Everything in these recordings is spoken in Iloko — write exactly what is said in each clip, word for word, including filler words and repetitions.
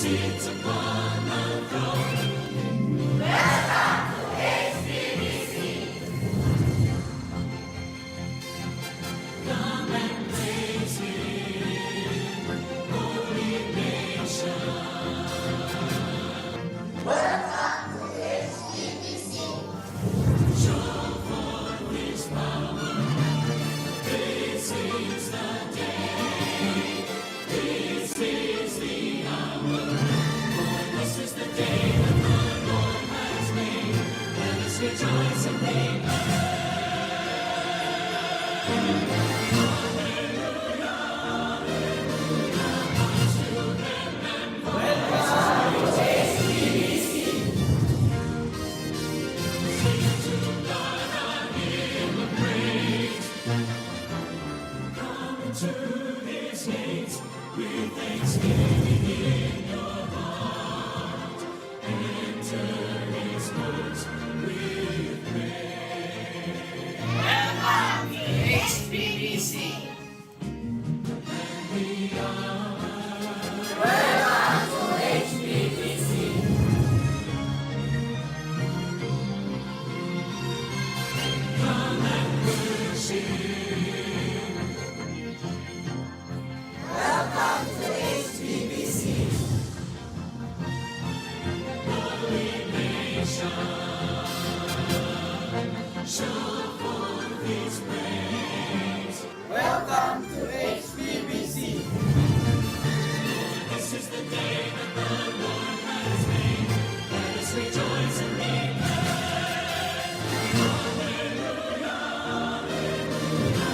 Welcome to H P B C. Welcome to H P B C. Welcome to H P B C. Holy nation, show forth His praise. Welcome to H P B C. This is the day that the Lord has made. Let us rejoice and be glad. Hallelujah, hallelujah.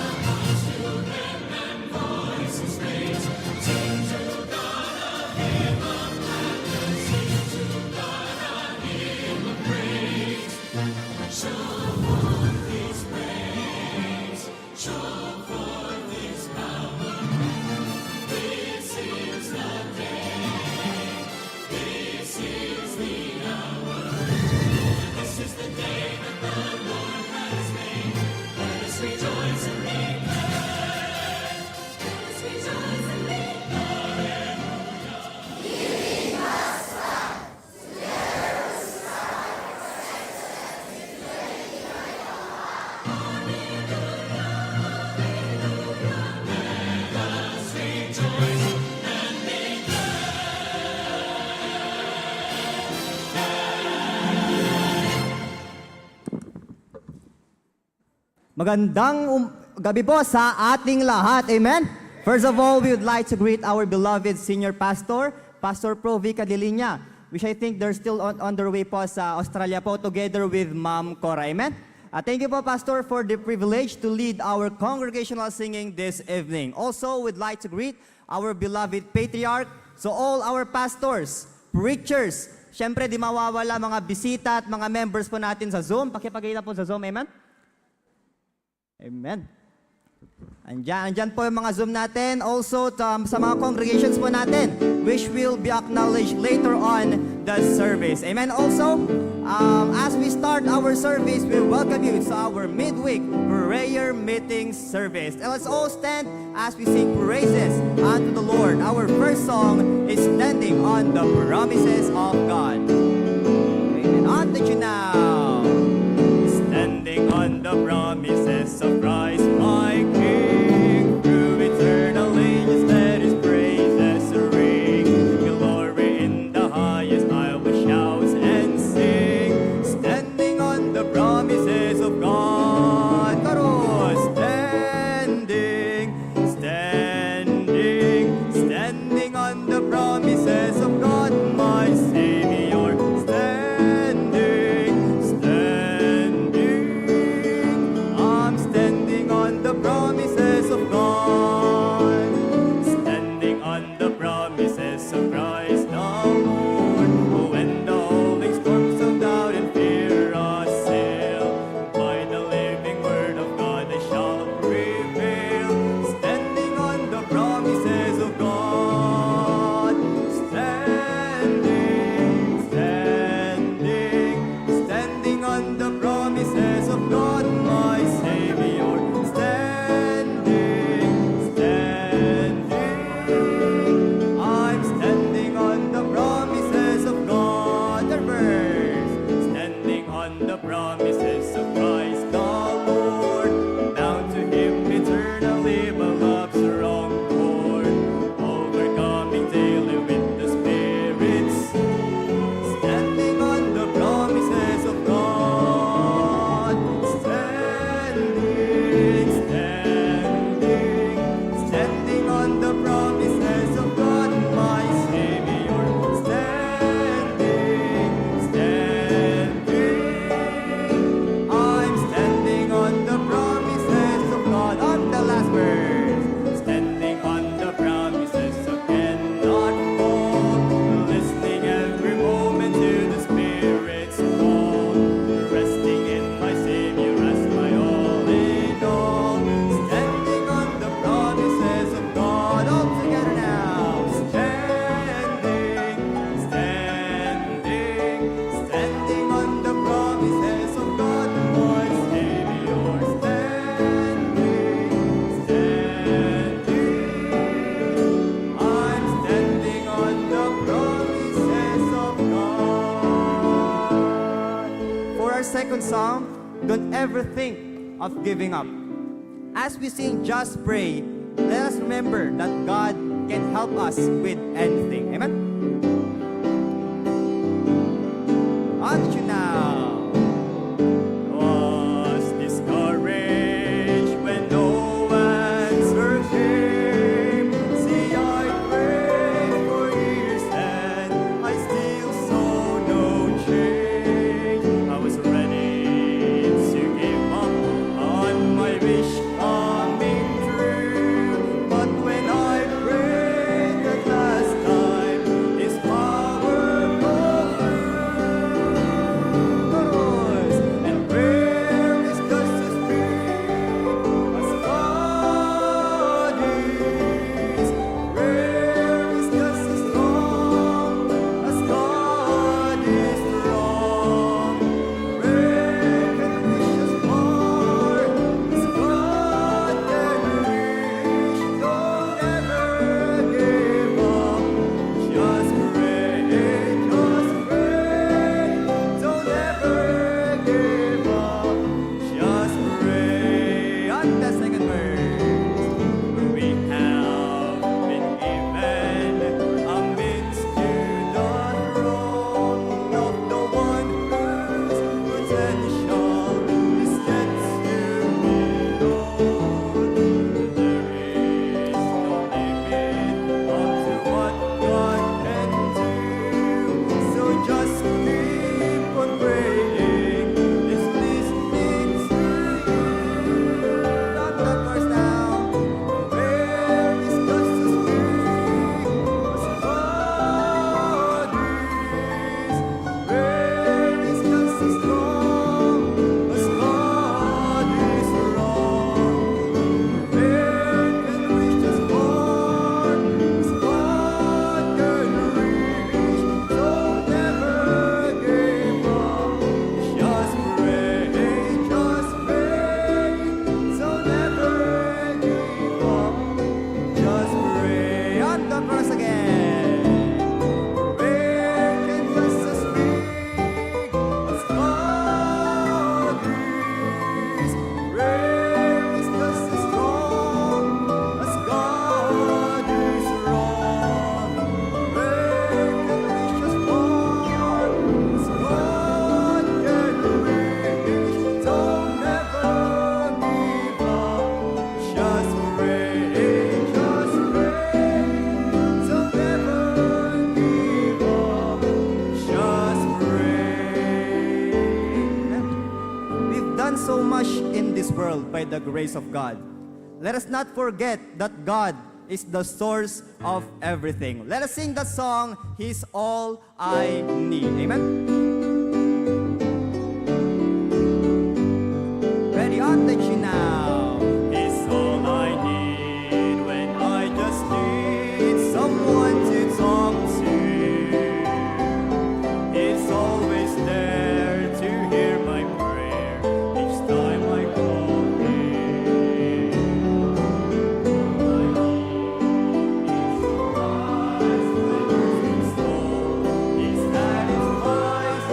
Children and voices raise. Sing to God a hymn of gladness. Sing to God a hymn of praise. Show forth His praise. Show forth His power. This is the day. This is the hour. This is the day that the Lord has made. Let us rejoice and be glad. Let us rejoice and be glad. Magandang um-, gabi po sa ating lahat. Amen? First of all, we would like to greet our beloved senior pastor, Pastor Pro Vic Cadilinia, which I think they're still on, on their way po sa Australia po, together with Ma'am Cora. Amen? Uh, thank you po, Pastor, for the privilege to lead our congregational singing this evening. Also, we'd like to greet our beloved patriarch, so all our pastors, preachers, syempre di mawawala mga bisita at mga members po natin sa Zoom. Pakipagita po sa Zoom, amen? Amen. Andyan, andyan po yung mga Zoom natin. Also, to, um, sa mga congregations po natin, which will be acknowledged later on the service. Amen. Also, um, as we start our service, we welcome you to our midweek prayer meeting service. And let's all stand as we sing praises unto the Lord. Our first song is Standing on the Promises of God. Amen. On to you now. Standing on the promises of Christ my King. Through eternal ages let His praises ring. Glory in the highest I will shout and sing. Standing on the promises of God. Chorus. Standing, standing, standing on the promises of God, my Savior. Standing, song, don't ever think of giving up. As we sing Just Pray, let us remember that God can help us with anything. Amen? On to you now. Was discouraged when no answer came. See, I prayed for years and I still saw no change. I was ready to give up on my wish coming true, but when I prayed the last time, His power broke through. Chorus. And where is justice big as God is? Where is justice strong as God is strong? Where can wishes part as God can reach? Don't ever give up. Just pray, just pray. Don't ever give up. Just pray. And the second verse. We have been given a means to the throne of the one whose potential is yet to be known. There is no limit unto what God can do. So just keep on praying. He's listening to you. Not that verse now. Where is justice big as God is? Where is justice strong as God is strong? Where can wishes part as God can reach? So never give up. Just pray, just pray. So never give up. Just pray. And the chorus again. Where can justice big as God is? Where is justice strong as God is strong? Where can wishes part as God can reach? Don't ever give up. Just pray, just pray. Don't ever give up. Just pray. Amen. We've done so much in this world by the grace of God. Let us not forget that God is the source of everything. Let us sing that song, He's All I Need. Amen? Ready, on the tune now. He's all I need when I just need someone to talk to. He's always there to hear my prayer each time I call Him. I need His eyes, my losing soul. He satisfies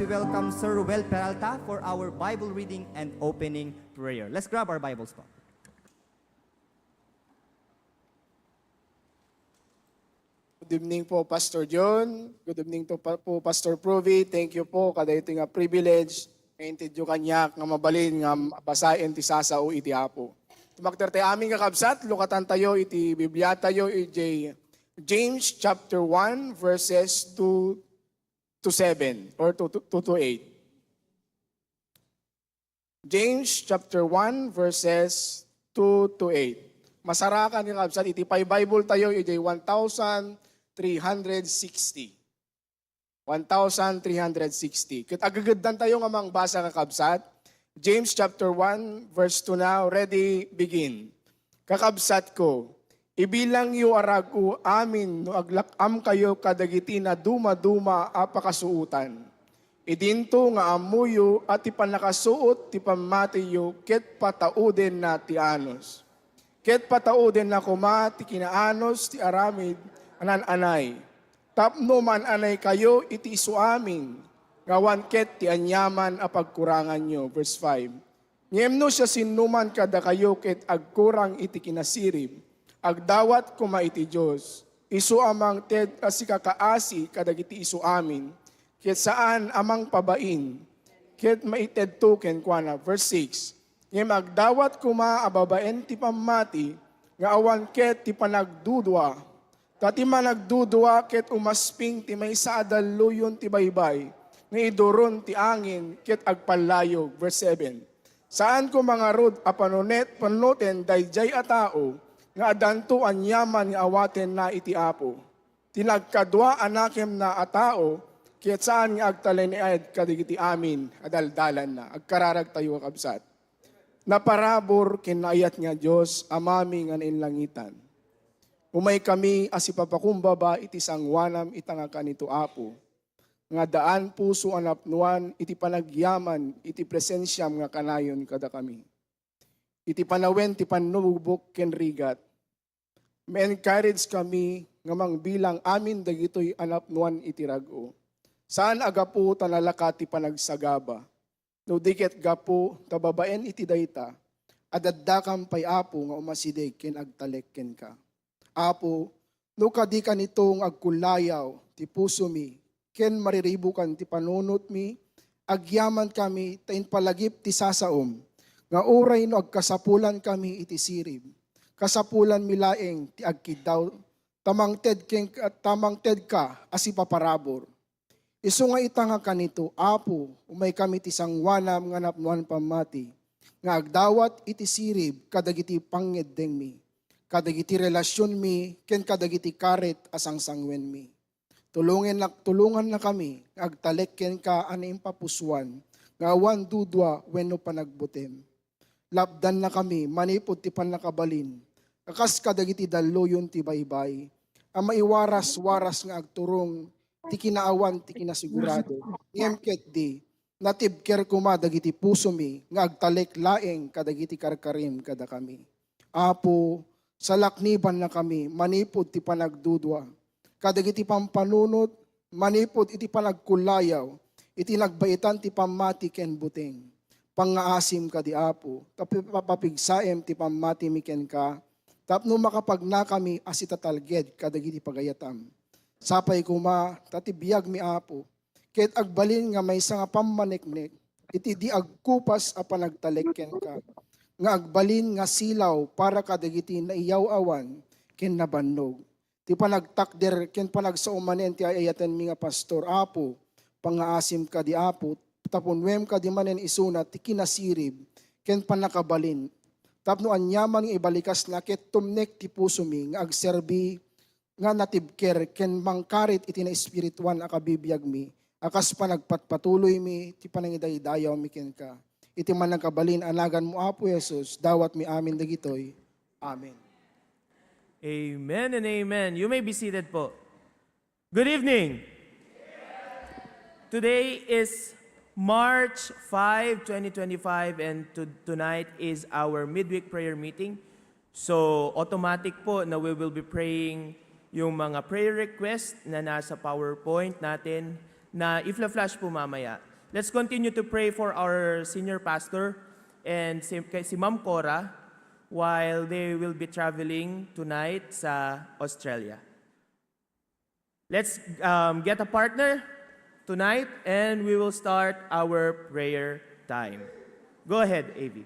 We welcome Sir Ruel Peralta for our Bible reading and opening prayer. Let's grab our Bibles po. Good evening po, Pastor John. Good evening to pa, po, Pastor Provi. Thank you po kada ito nga privilege nga intedyo kaniak nga mabalin nga basaen ti sasao iti Apo. Tumakder tayo amin kakabsat, lukatan tayo iti Biblia tayo iti James chapter one verses two to seven or two to, two to eight. James chapter one verses two to eight. Masarakan nga kabsat iti pay Bible tayo iti one thousand three hundred sixty. One thousand three hundred sixty. Ket agegeddan tayo nga mangbasa nga kabsat. James chapter one verse two now. Ready, begin. Kakabsatko, ibilangyo a rag-o amin no aglak-amkayo kadagiti nadumaduma a pakasuotan. Idinto nga ammoyo a ti pannakasuot ti pammatiyo ket pataudenna ti anus. Ket pataudenna koma ti kinaanus ti aramid a naan-anay. Tapno maan-anaykayo iti isuamin, nga awan ket ti aniaman a pagkuranganyo. Verse five. Ngem no siasinoman kadakayo ket agkurang iti kinasirib, agdawat koma iti Dios, isu a mangted a sikakaasi kadagiti isuamin, ket saan a mangpabain, ket maitedto kenkuana. Verse six. Ngem agdawat koma a babaen ti pammati nga awan ket ti panagdudua, ta ti managdudua ket umasping ti maysa a dalluyon ti baybay nga iduron ti angin ket agpallayog. Verse seven. Saan koma ngarud a panunet-, panunoten daydiay a tao nga addanto aniaman nga awatenna iti Apo. Ti nagkadua a nakemna a tao, ket saan nga agtalinaed kadagiti amin a daldalanna. Agkararag tayo, kakabsat. Naparabur ken naayat nga Dios, Amami nga nainlangitan. Umaykami a sipapakumbaba iti sangoanam ita nga kanito, Apo, nga addaan puso a napnoan iti panagyaman iti presensiam nga kanayon kadakami. Iti panawen ti pannubukbok ken rigat, ma-encourage kami nga mangbilang amin dagitoy a napnoan iti rag-o. Saan a gapu ta nalaka ti panagsagaba, no di ket gapu ta babaen iti dayta, adda dakam pay, Apo, nga umasideg ken agtalek kenka. Apo, no kadi kanito nga agkullayaw ti pusomi ken mariribukan ti panunotmi, agyamankami ta impalagip ti sasaom nga uray no agkasapulankami iti sirib, kasapulanmi laeng ti agkiddaw ta mangted ken, ta mangtedka a sipaparabur. Isu nga ita nga kanito, Apo, umaykami ti sangoanam nga napnoan pammati, nga agdawat iti sirib kadagiti pangngeddengmi, kadagiti relasionmi, ken kadagiti karit a sangsanguenmi. Tulongennak-, tulongannakami nga agtalek kenka a naimpapusoan nga awan dudua wenno panagbutem. Lapdannakami manipud ti pannakabalin a kas kadagiti dalluyon ti baybay a maiwaras-waras nga agturong ti kinaawan ti kinasigurado, ngem ketdi, natibker koma dagiti pusomi nga agtalek laeng kadagiti karkarim kadakami. Apo, salaknibannakami manipud ti panagdudua kadagiti pampanunot manipud iti panagkullayaw iti nagbaitan ti pammati ken buteng. Pangngaasim kadi, Apo, ta pi-, papigsaem ti pammatimi kenka tapno makapagnakami a sitatalged kadagiti pagayatam. Sapay koma ta ti biagmi, Apo, ket agbalin nga maysa nga pammaneknek iti di agkupas a panagtalek kenka, nga agbalin nga silaw para kadagiti naiyaw-awan ken nabannog. Ti panagtakder ken panagsaomanen ti ay-ayatenmi nga pastor, Apo, pangngaasim kadi, Apo, ta punnuem kadi manen isuna ti kinasirib ken pannakabalin. Tapno aniaman nga ibalikasna ket tumnek ti pusomi nga agserbi nga natibker ken mangkarit iti naespirituan a kabibiagmi a kas panagpatpatuloymi ti panangidaydayawmi kenka. Iti mannakabalin a naganmo, Apo Jesus, dawatmi amin dagitoy. Amen. Amen and amen. You may be seated po. Good evening. Today is March five, twenty twenty-five, and to- tonight is our midweek prayer meeting. So, automatic po na we will be praying yung mga prayer request na nasa PowerPoint natin na i-flash po mamaya. Let's continue to pray for our senior pastor and si, kay si Ma'am Cora while they will be traveling tonight sa Australia. Let's, um, get a partner tonight and we will start our prayer time. Go ahead, A V.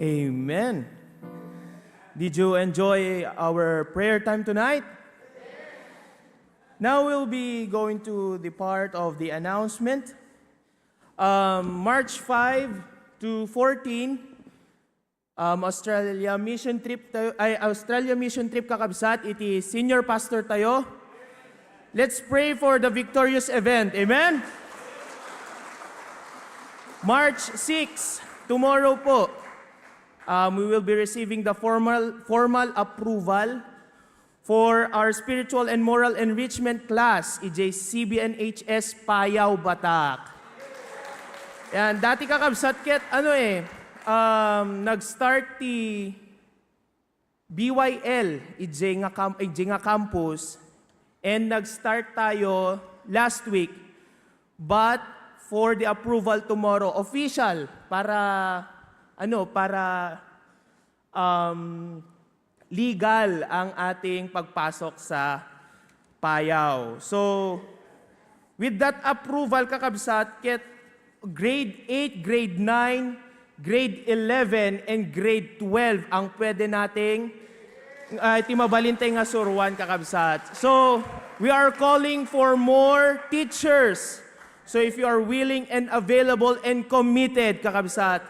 Amen. Did you enjoy our prayer time tonight? Now we'll be going to the part of the announcement. Um, March five to fourteen, um, Australia mission trip tayo, ay, Australia mission trip, kakabsat, iti senior pastor tayo. Let's pray for the victorious event. Amen? March six, tomorrow po, um, we will be receiving the formal, formal approval for our spiritual and moral enrichment class, idiay C B N H S Payao, Batak. Yan, dati, kakabsat, ket, ano eh, um, nag-start ti B Y L, idiay nga cam-, idiay nga campus, and nag-start tayo last week, but for the approval tomorrow, official, para, ano, para, um, legal ang ating pagpasok sa Payao. So, with that approval, kakabsat, ket grade eight, grade nine, grade eleven, and grade twelve ang pwede nating, ah, ti mabalintay nga suruan, kakabsat. So, we are calling for more teachers. So, if you are willing and available and committed, kakabsat,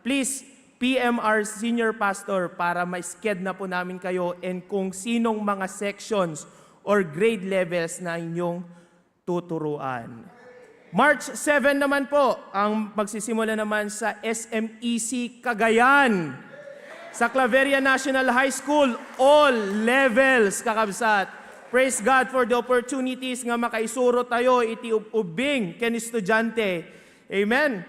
please P M our senior pastor para ma-sked na po namin kayo and kung sinong mga sections or grade levels na inyong tuturuan. March seven naman po ang magsisimula naman sa S M E C Cagayan. Sa Claveria National High School, all levels, kakabsat. Praise God for the opportunities nga makaisuro tayo iti ub-, ubbing ken estudiante. Amen.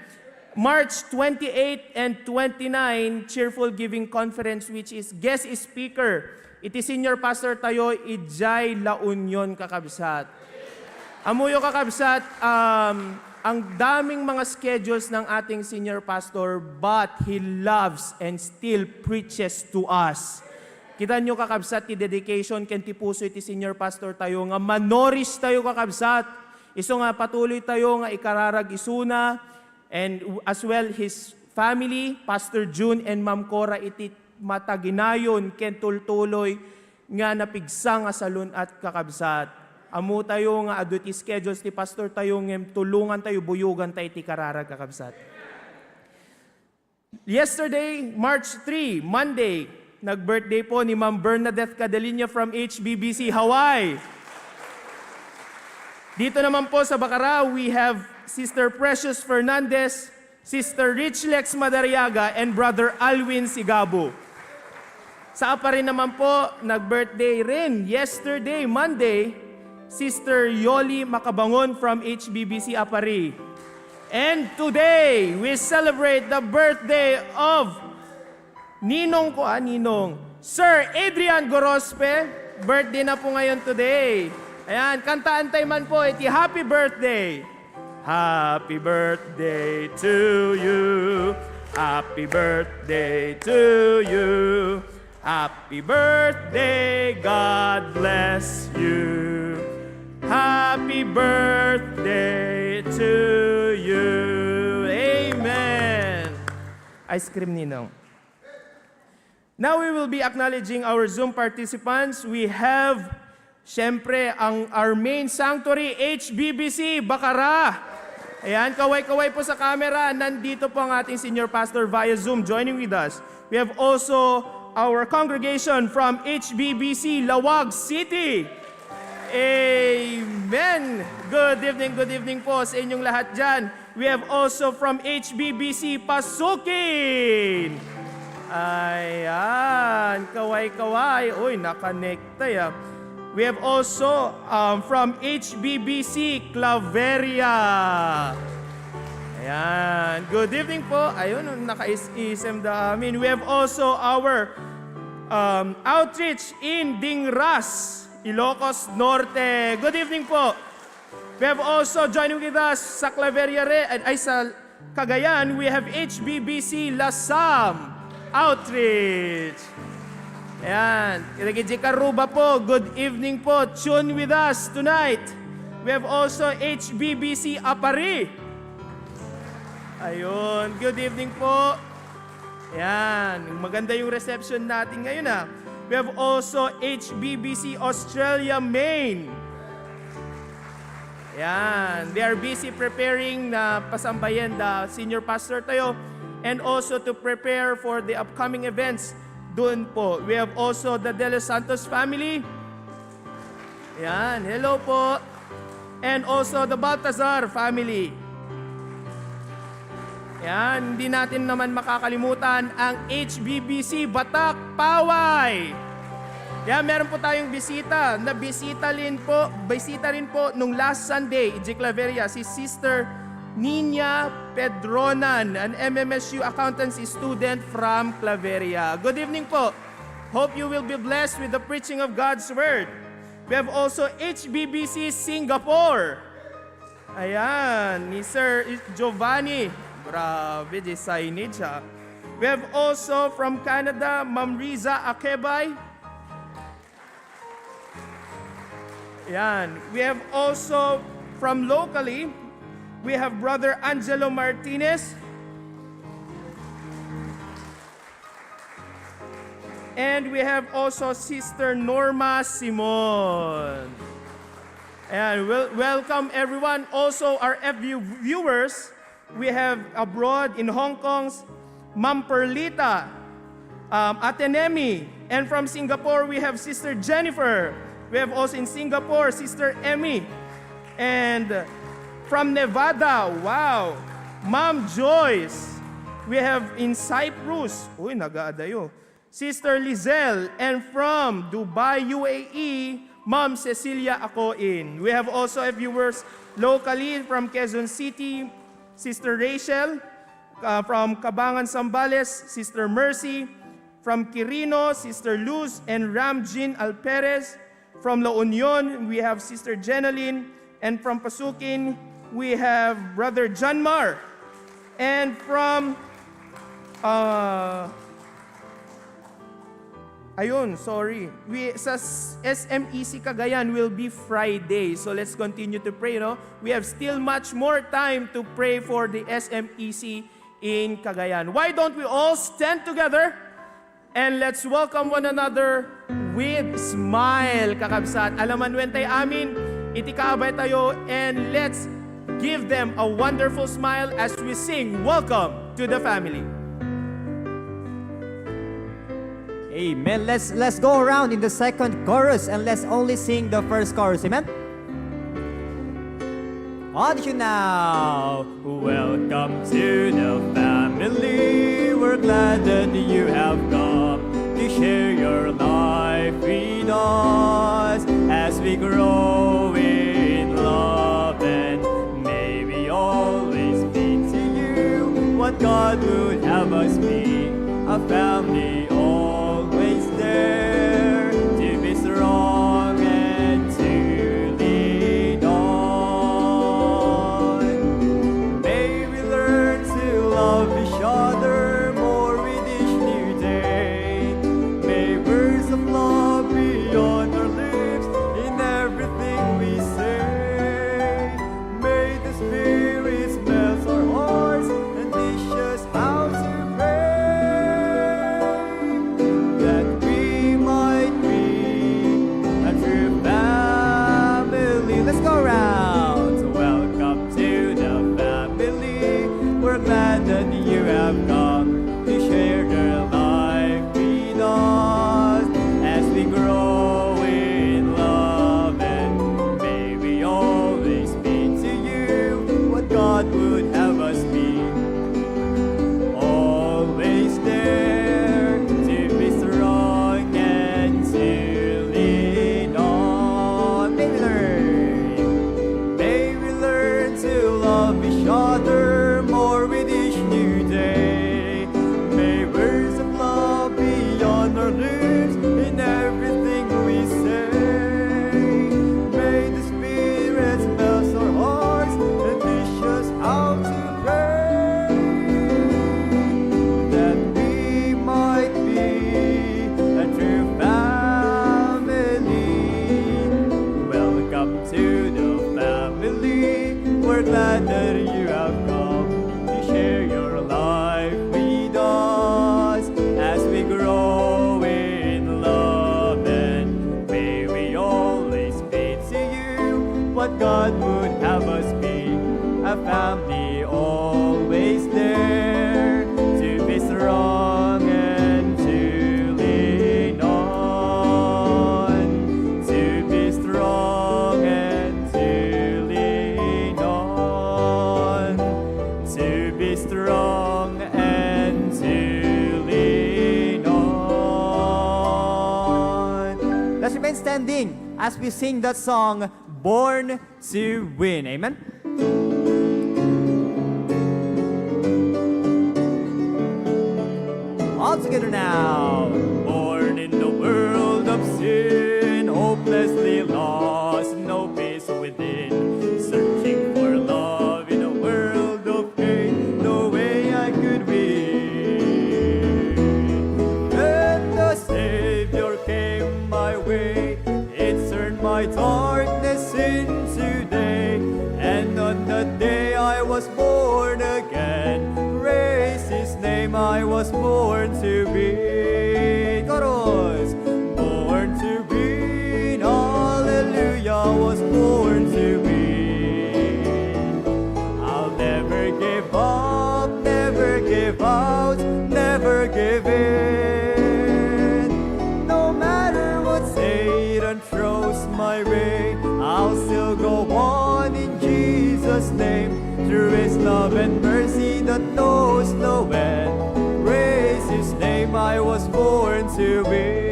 March twenty-eight and twenty-nine, Cheerful Giving Conference, which is guest speaker iti senior pastor tayo idiay La Union, kakabsat. Ammoyo, kakabsat, um, ang daming mga schedules ng ating senior pastor, but he loves and still preaches to us. Kita nyo, kakabsat, ti dedication ken ti puso iti senior pastor tayo nga manoris tayo, kakabsat. Isu nga patuloy tayo nga ikararag isuna, and w-, as well his family, Pastor Jun and Ma'am Cora, iti mataginayon ken tultuloy nga napigsa nga salun-at, kakabsat. Ammo tayo nga adu ti schedules ti pastor tayo, ngem tulongan tayo, buyogan tayo iti kararag, kakabsat. Yesterday, March three, Monday, nag-birthday po ni Ma'am Bernadette Cadeliña from H B B C Hawaii. Dito naman po sa Bacara, we have Sister Precious Fernandez, Sister Richlex Madariaga, and Brother Alwin Sigabo. Sa Aparri naman po, nag-birthday rin yesterday, Monday, Sister Yoli Macabangon from H B B C Aparri. And today, we celebrate the birthday of Ninong ko, ah, Ninong. Sir Adrian Gorospe, birthday na po ngayon today. Ayan, kantaan tayo man po iti happy birthday. Happy birthday to you. Happy birthday to you. Happy birthday, God bless you. Happy birthday to you. Amen. Ice cream, Ninong. Now we will be acknowledging our Zoom participants. We have, siyempre, ang, our main sanctuary, H B B C Bacara. Ayan, kaway-kaway po sa camera. Nandito po ang ating senior pastor via Zoom joining with us. We have also our congregation from H B B C Lawag City. Amen. Good evening, good evening po sa inyong lahat dyan. We have also from H B B C Pasukin. Ayan, kaway-kaway. Uy, nakanekta ya. We have also, um, from H B B C Claveria. Ayan, good evening po. Ayun, nakais-isem da amin. We have also our, um, outreach in Dingras, Ilocos Norte. Good evening po. We have also joining with us sa Claveria re-, ay, ay, sa Cagayan, we have H B B C Lasam Outreach. Ayan. Kita kay Karuba po, good evening po. Tune with us tonight. We have also H B B C Aparri. Ayun, good evening po. Yan, maganda yung reception natin ngayon, ah. We have also H B B C Australia Main. Yan, they are busy preparing na pasambayan the senior pastor tayo and also to prepare for the upcoming events. Doon po, we have also the De Los Santos family. Yan, hello po. And also the Baltazar family. Yan, hindi natin naman makakalimutan ang H B B C Batak Paway. Yan, meron po tayong bisita. Nabisita rin po, bisita rin po nung last Sunday, J Claveria, si Sister Nina Pedronan, an M M S U accountancy student from Claveria. Good evening po. Hope you will be blessed with the preaching of God's Word. We have also H B B C Singapore. Ayan, ni Sir Giovanni. Grabe, the signage, ha. We have also from Canada, Ma'am Riza Akebay. Ayan. We have also from locally, we have Brother Angelo Martinez. And we have also Sister Norma Simon. Ayan, wel-, welcome everyone. Also, our F V viewers, we have abroad in Hong Kong, Ma'am Perlita, um, Atenemi, and from Singapore, we have Sister Jennifer. We have also in Singapore, Sister Emmy. And from Nevada, wow, Ma'am Joyce. We have in Cyprus, uy, nagaadayo, Sister Lizelle. And from Dubai, U A E, Ma'am Cecilia Acoin. We have also a viewers locally from Quezon City, Sister Rachel, uh, from Cabangan, Zambales, Sister Mercy, from Quirino, Sister Luz and Ramjin Alperez. From La Union, we have Sister Jenaline. And from Pasukin, we have Brother Janmar. And from, uh, ayun, sorry. We, sa S M E C Cagayan will be Friday. So let's continue to pray, no? We have still much more time to pray for the S M E C in Cagayan. Why don't we all stand together? And let's welcome one another with smile, kakabsat. Alamanwen tayo amin, iti kaabay tayo, and let's give them a wonderful smile as we sing, "Welcome to the family." Amen. Let's, let's go around in the second chorus and let's only sing the first chorus. Amen? Audition now. Welcome to the family. We're glad that you have come to share your life with us as we grow in love, and may we always be to you what God would have us be, a family always there to be strong and to lean on. May we learn to love each other more with each new day. May words of love be on our lips in everything we say. May the Spirit smells our hearts and teach us how to pray, that we might be a true family. Let's go around. Welcome to the family. We're glad that you have come to share your life with us as we grow in love, and may we always be to you what God would have us be. Always there to be strong and to lean on. May we learn. May we learn to love each other more with each new day. May words of love be on our lips in everything we say. May the Spirit bless our hearts and teach us how to pray, that we might be a true family. God would have us be a family always there to be strong and to lean on, to be strong and to lean on, to be strong and to lean on. Let's remain standing as we sing that song, Born to Win. Amen. All together now. Born in the world of sin, hopelessly lost, no peace within, searching for love in a world of pain, no way I could win. When the Savior came my way, it turned my darkness into day. And on that day I was born again. Praise His name, I was born to be. Chorus. Born to be. Hallelujah, was born to be. I'll never give up, never give out, never give in. No matter what Satan throws my way, I'll still go on in Jesus' name. Through His love and mercy that knows no end, praise His name, I was born to be.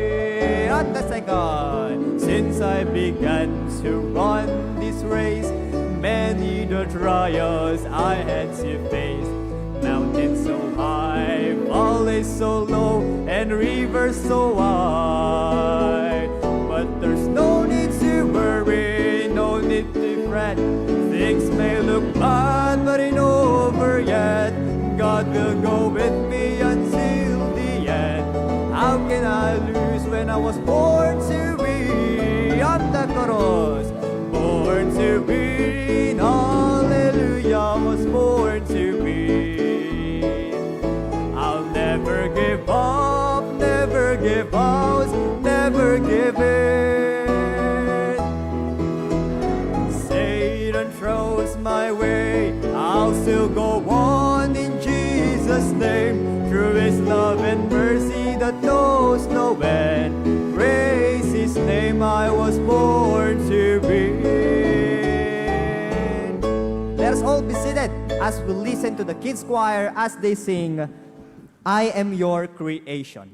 And the second, since I began to run this race, many the trials I had to face. Mountains so high, valleys so low, and rivers so wide. But there's no need to worry, no need to fret. Things may look bad, but it's over yet. God will go with me until the end. How can I lose when I was born to be? Ang the chorus. Born to be, hallelujah, was born to be. I'll never give up, never give out, never give in. Satan throws my way, I'll still go on in Jesus' name. Through His love and mercy that knows no end, praise His name, I was born to be. Let us all be seated as we listen to the kids choir as they sing, "I Am Your Creation."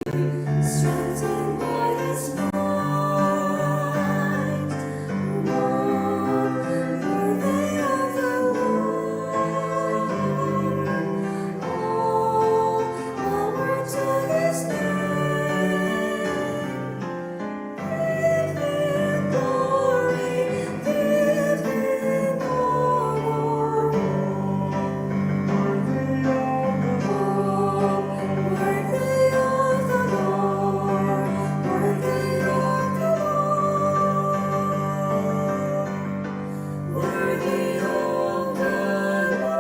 Strengthened by His might, walk worthy of the Lord. All power to His name. Give Him glory, give Him honor. Worthy of the Lord, worthy of the Lord, worthy of the Lord, worthy of the Lord.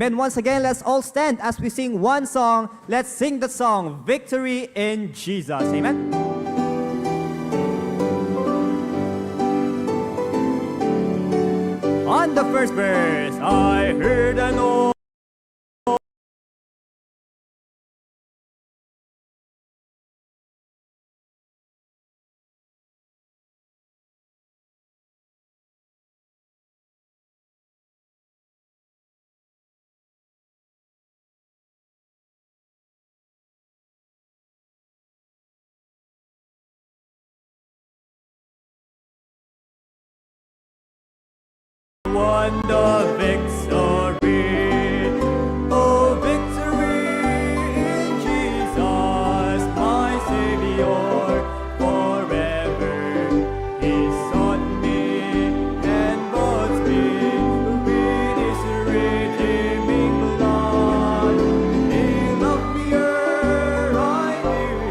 And once again, let's all stand as we sing one song. Let's sing the song, Victory in Jesus. Amen. On the first verse, I heard an Won the victory. Oh, victory in Jesus, my Savior. Forever He sought me and bought me with His redeeming blood. He loved me ere I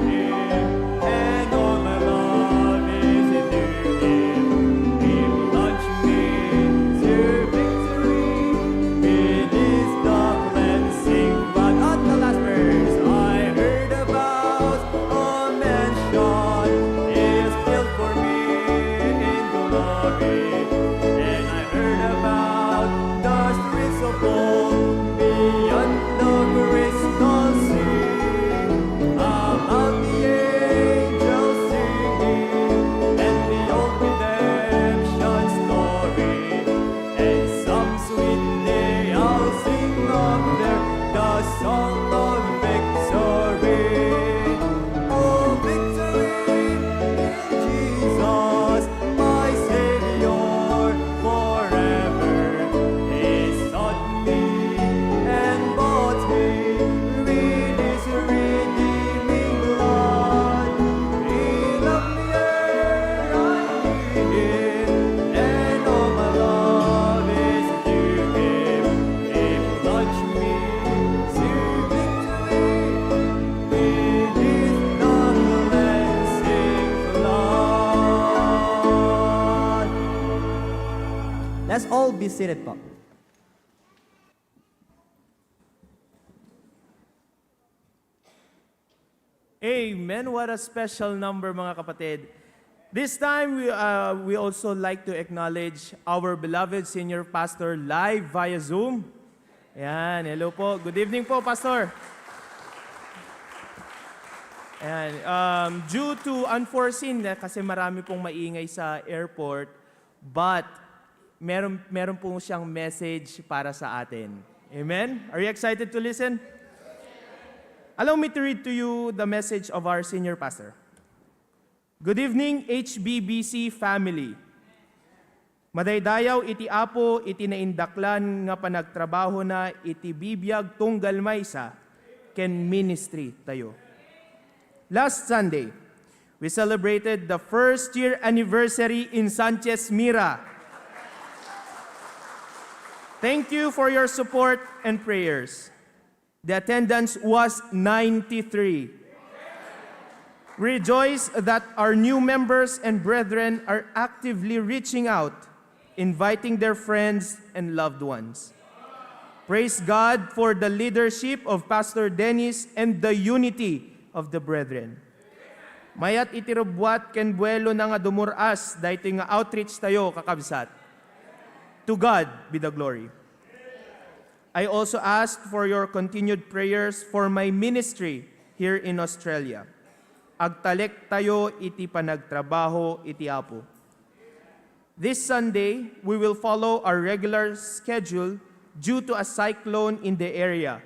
knew Him, and all my love is due Him. He plunged me to victory. It is the cleansing flood. On the last verse, I heard about a mansion is built for me in glory, and I heard about the streets of gold beyond the crystal sea, about the angels singing, and the old redemption story, and some sweet day I'll sing of there the song of victory. Oh, victory in Jesus, my Savior, forever He sought me and bought me with His redeeming blood. He loved me ere I knew Him, and all my love is due Him. He plunged me to victory. It is the cleansing flood. Let's all be seated po. Amen. What a special number, mga kapatid. This time, we, uh, we also like to acknowledge our beloved senior pastor live via Zoom. Ayan, hello po. Good evening po, Pastor. Ayan, um, due to unforeseen, eh, kasi marami pong maingay sa airport, but meron, meron po siyang message para sa atin. Amen? Are you excited to listen? Allow me to read to you the message of our senior pastor. Good evening, H B B C family. Madaydayaw iti Apo iti naindaklan nga panagtrabahona iti bibiag tunggal maysa ken ministry tayo. Last Sunday, we celebrated the first year anniversary in Sanchez Mira. Thank you for your support and prayers. The attendance was ninety-three. We rejoice that our new members and brethren are actively reaching out, inviting their friends and loved ones. Praise God for the leadership of Pastor Dennis and the unity of the brethren. Mayat iti rubbuat ken buelona nga dumur-as daytoy nga outreach tayo, kakabsat. To God be the glory. I also ask for your continued prayers for my ministry here in Australia. Agtalek tayo iti panagtrabaho iti Apo. This Sunday, we will follow our regular schedule due to a cyclone in the area.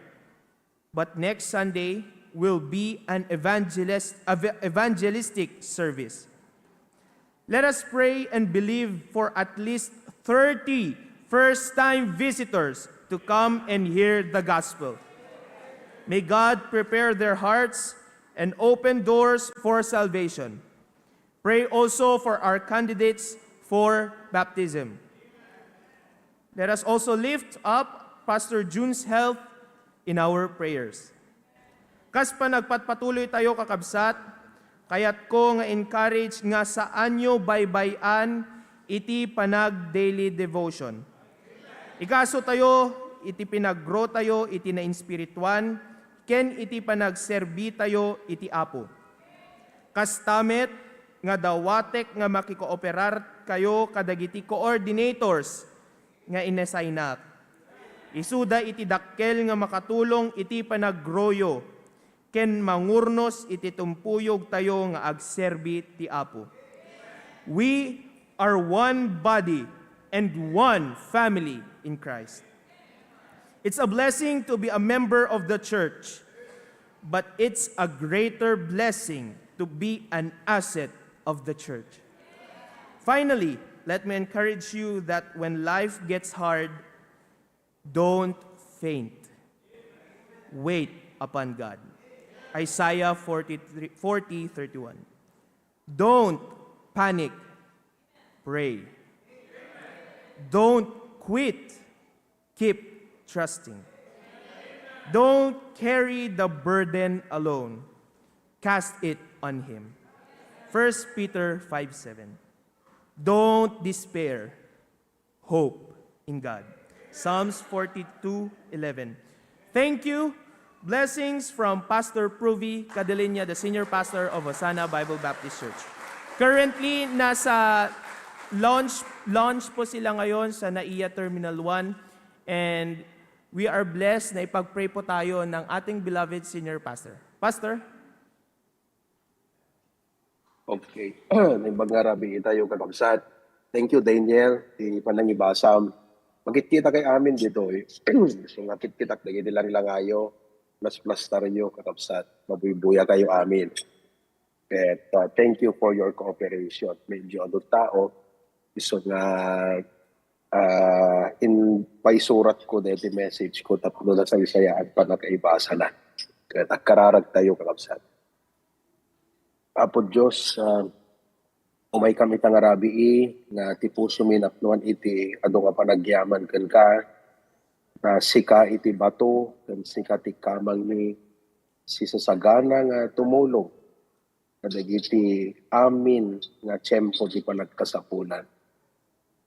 But next Sunday will be an evangelist, ev-, evangelistic service. Let us pray and believe for at least thirty first-time visitors to come and hear the gospel. May God prepare their hearts and open doors for salvation. Pray also for our candidates for baptism. Let us also lift up Pastor Jun's health in our prayers. Kas panagpatpatuloy tayo, kakabsat, kayatko nga encourage nga saanyo baybay-an iti panag-daily devotion. Ikaso tayo iti panaggrotayo iti nainspirituan ken iti panagserbitayo iti Apo. Kasta met nga dawatek nga makikooperarkayo kadagiti coordinators nga inesaynak. Isuda iti dakkel nga makatulong iti panaggroyo ken mangurnos iti tumpuyogtayo nga agserbi ti Apo. We are one body and one family in Christ. It's a blessing to be a member of the church, but it's a greater blessing to be an asset of the church. Finally, let me encourage you that when life gets hard, don't faint. Wait upon God. Isaiah forty-three, forty thirty-one. Don't panic. Pray. Don't quit. Keep trusting. Don't carry the burden alone. Cast it on Him. First Peter five seven. Don't despair. Hope in God. Psalms forty-two eleven. Thank you. Blessings from Pastor Pruvi Cadeliña, the senior pastor of Hosanna Bible Baptist Church. Currently, nasa launch, launch po sila ngayon sa NAIA Terminal one. And we are blessed na ipag-pray po tayo ng ating beloved senior pastor. Pastor? Okay. Naimbag nga rabii tayo, kakabsat. Thank you, Daniel, ti panangibasam. Makitkitakay amin ditoy. So, nakitkitak dagiti langlangayo, plasplastarenyo, kakabsat. Mabuybuyakayo amin. Ket, uh, thank you for your cooperation. Medyo adu tao, isu nga, uh, in, paisuratko deti message ko tapno nasaysayaan pannakaibasana. Ket agkararagtayo, kakabsat. Apo Dios, ah, umaykam ita nga rabii nga ti pusomi napnoan iti adu nga panagyaman kenka, nga sika iti bato ken sika ti kamangmi, sisasagana nga tumulong kadagiti amin nga tiempo ti panagkasapulan.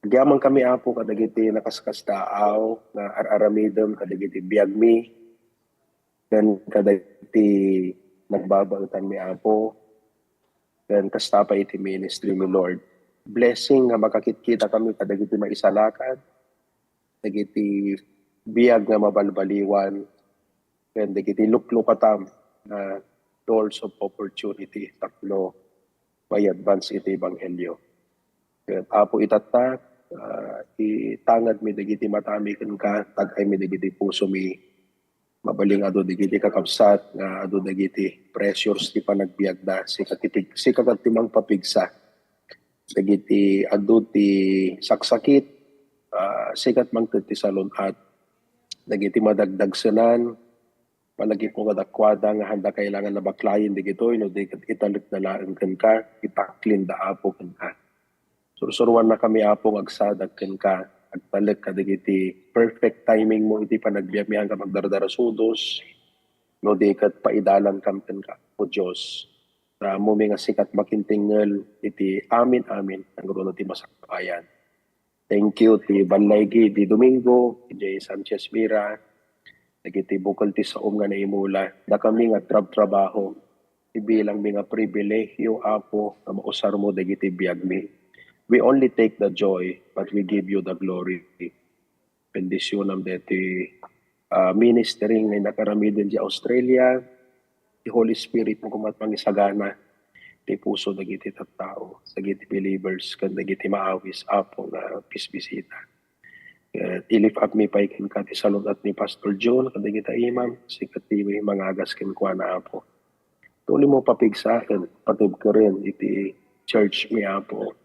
Agyamankami, Apo, kadagiti nakaskasdaaw nga ar-aramidem kadagiti biagmi, ken kadagiti nagbabaetanmi, Apo, ken kasta pay iti ministry mi, Lord. Blessing nga makakitkitakami kadagiti maisalakad, dagiti biag nga mabalbaliwan, ken dagiti luklukatam nga doors of opportunity tapno mai-advance iti ebanghelio. Ket, Apo, itatta, ah, itangedmi dagiti matami kenka, tag-aymi dagiti pusomi. Mabalin nga adu dagiti kakabsat nga adu dagiti pressures ti panagbiagda, sika ti pig-, sika ket ti mangpapigsa dagiti adu ti saksakit, ah, sika ket mangted ti salun-at dagiti madagdagsenan, panagipngo kadakuada nga haanda kailangan a baklayen dagitoy, no di ket italekda laeng kenka, itaklinda, Apo, kenka. Sursuruannakami, Apo, nga agsadag kenka, agtalek kadagiti perfect timing mo iti panagbiagmi, haanka agdardarasudos, no di ket paidalankam kenka, Apo Dios. Ta ammomi nga sika ti makitingngel iti amin-amin, nangruna ti masakbayan. Thank you ti balligi di Domingo, J Sanchez Mira, dagiti bukel ti saom nga naimula. Dakami nga trabtrabaho, ibilangmi nga pribilehiyo, Apo, nga mausarmo dagiti biagmi. We only take the joy, but we give you the glory. Bendisyonam deti, ah, ministry nga innak aramiden di Australia. Ti Holy Spirit mo koma ti mangisagana ti puso dagiti tattao, dagiti believers, ken dagiti maawis, Apo, nga bisbisita. Ket i-lift up mi pay kenka ti salun-at ni Pastor John, kadagita imam, sika ti mangagas kenkuana, Apo. Tuloy mo papigsaen, patibkeren iti church mi, Apo.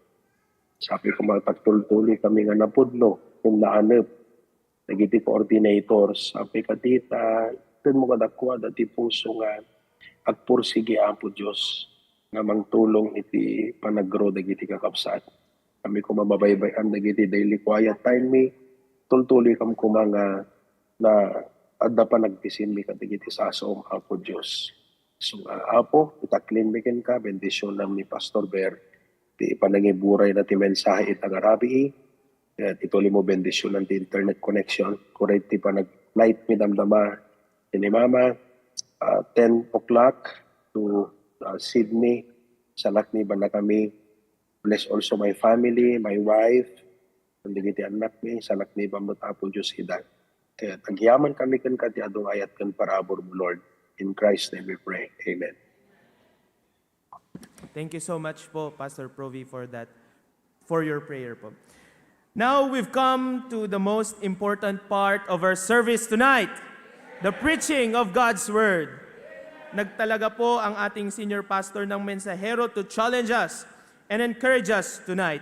Sabi ko, magpagtultuloy kami nga napudno, ken naanep, dagiti coordinators, apay kadita, itedmo kadakuada ti puso nga agpursigi, Apo Dios, nga mangtulong iti panag-grow dagiti kakabsat. Kami koma mabaybay-an dagiti daily quiet time mi, tultuloykam koma nga na adda panagbisinmi kadagiti sasaom, Apo Dios. So, nga, Apo, itaklinmi kenka, bendisyonam ni Pastor Ber, ti panangiburayna ti mensahe ita nga rabii, Ket ituloy mo bendisionan ti internet connection. Kuray ti panag-light mi damdama. Ni Mama, ah, ten o'clock to, ah, Sydney. Salaknibanna kami. Bless also my family, my wife, ken dagiti annakmi. Salakniban met, Apo Dios, ida. Ket agyamankami kenka ti adu nga ayat ken paraburmo, Lord. In Christ's name we pray. Amen. Thank you so much po, Pastor Provi, for that, for your prayer po. Now, we've come to the most important part of our service tonight, the preaching of God's Word. Nagtalaga po ang ating senior pastor ng mensahero to challenge us and encourage us tonight.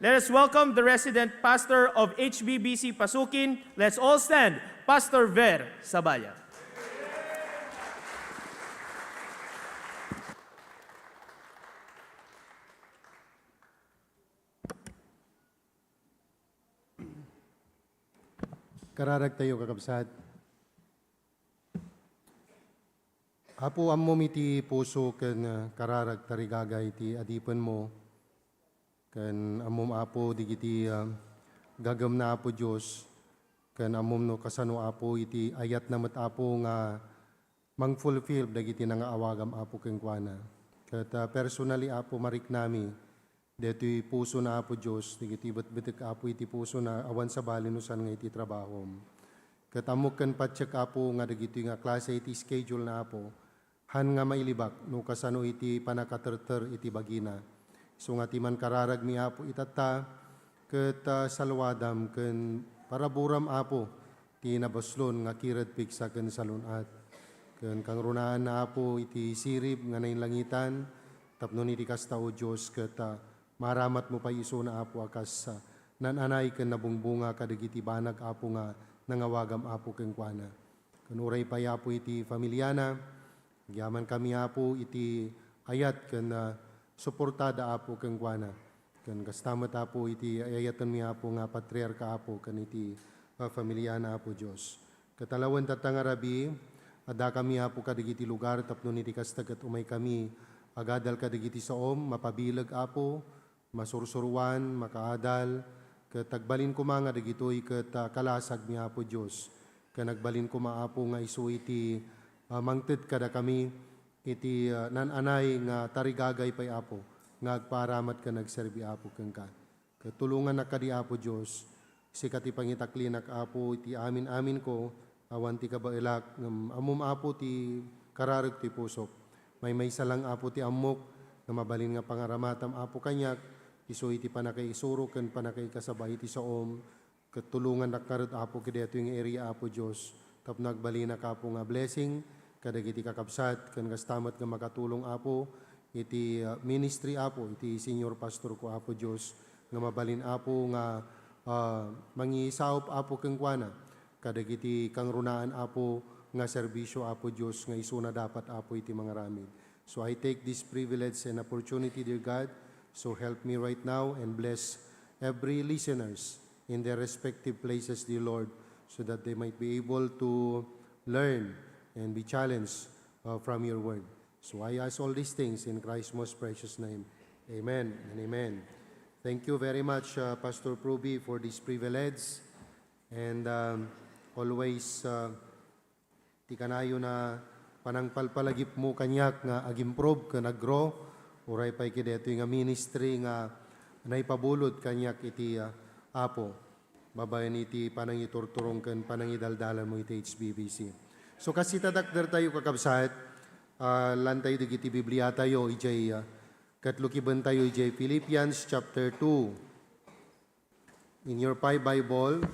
Let us welcome the resident pastor of H B B C Pasukin. Let's all stand, Pastor Ver Sabaya. Kararag tayo, kakabsat. Apo, ammom iti puso ken, ah, kararag tarigagay ti adipenmo. Ken ammom, Apo, digiti, ah, gagemna, Apo Dios. Ken ammom no kasano, Apo, iti ayatna met, Apo, nga mang-fulfill dagiti nangaawagam, Apo, kenkuana. Ket, ah, personally, Apo, mariknami daytoy pusona, Apo Dios, dagiti betbetek, Apo, iti pusona, awan sabali no saan nga iti trabahom. Ket ammok ken patiek, Apo, nga dagitoy nga klase iti schedule na, Apo, han nga mailibak no kasano iti pannakaterter iti bagina. Isu nga ti mankararagmi, Apo, itatta, ket, ah, saluadam ken paraburam, Apo, ti nabaslon nga kired pigsa ken salun-at. Ken kangrunaanna, Apo, iti sirib nga nainlangitan, tapno iti kasta, O Dios, ket, ah, maaramatmo pay isuna, Apo, a kas, ah, naan-anay ken nabungbunga kadagiti banag, Apo, nga nangawagam, Apo, kenkuana. Ken uray pay, Apo, iti familiana, agyamankami, Apo, iti ayat ken, ah, suportada, Apo, kenkuana. Ken kasta met, Apo, iti ay-ayatenmi, Apo, nga patriarka, Apo, ken iti, ah, familiana, Apo Dios. Ket alawen tatta nga rabii, addakami, Apo, kadagiti lugar tapno iti kasta ket umaykami agadal kadagiti saom, mapabileg, Apo, masursuroan, makaadal, ket agbalin koma nga dagitoy ket, ah, kalasagmi, Apo Dios. Ken agbalin koma, Apo, nga isu iti, ah, mangted kadakami iti, ah, naan-anay nga tarigagay pay, Apo, nga agpaaramat ken agserbi, Apo, kenka. Ket tulongannak kadi, Apo Dios, sika ti pangitaklinak, Apo, iti amin-aminko, awan ti kabaelak, ngem ammom, Apo, ti kararag ti pusok. Maymaysa lang, Apo, ti ammok nga mabalin nga pangaramatam, Apo, kaniak, isu iti pannakaisurok ken pannakaikasaba iti saom, ket tulongannak ngarud, Apo, kadaytoy nga area, Apo Dios, tapno agbalinak, Apo, nga blessing kadagiti kakabsat, ken kasta met nga makatulong, Apo, iti, ah, ministry, Apo, iti senior pastor ko, Apo Dios, nga mabalin, Apo, nga, ah, mangisaup, Apo, kenkuana kadagiti kangrunaan, Apo, nga serbisio, Apo Dios, nga isuna dapat, Apo, iti mangaramid. So I take this privilege and opportunity, dear God, so help me right now and bless every listeners in their respective places, dear Lord, so that they might be able to learn and be challenged, uh, from your word. So I ask all these things in Christ's most precious name. Amen and amen. Thank you very much, uh, Pastor Pruby, for this privilege. And, um, always, uh, ti kanayon a panangpalpalagipmo kaniak nga agimprove ken aggrow, uray pay kadaytoy nga ministry nga naipabulod kaniak iti, ah, Apo, babaen iti panangiturturong ken panangidaldalanmo iti H B B C. So, kas ita dakdertayo, kakabsat, ah, lantayo dagiti Bibliatayo idiay, ah, ket lukibentayo idiay Philippians chapter two. In your Pi Bible,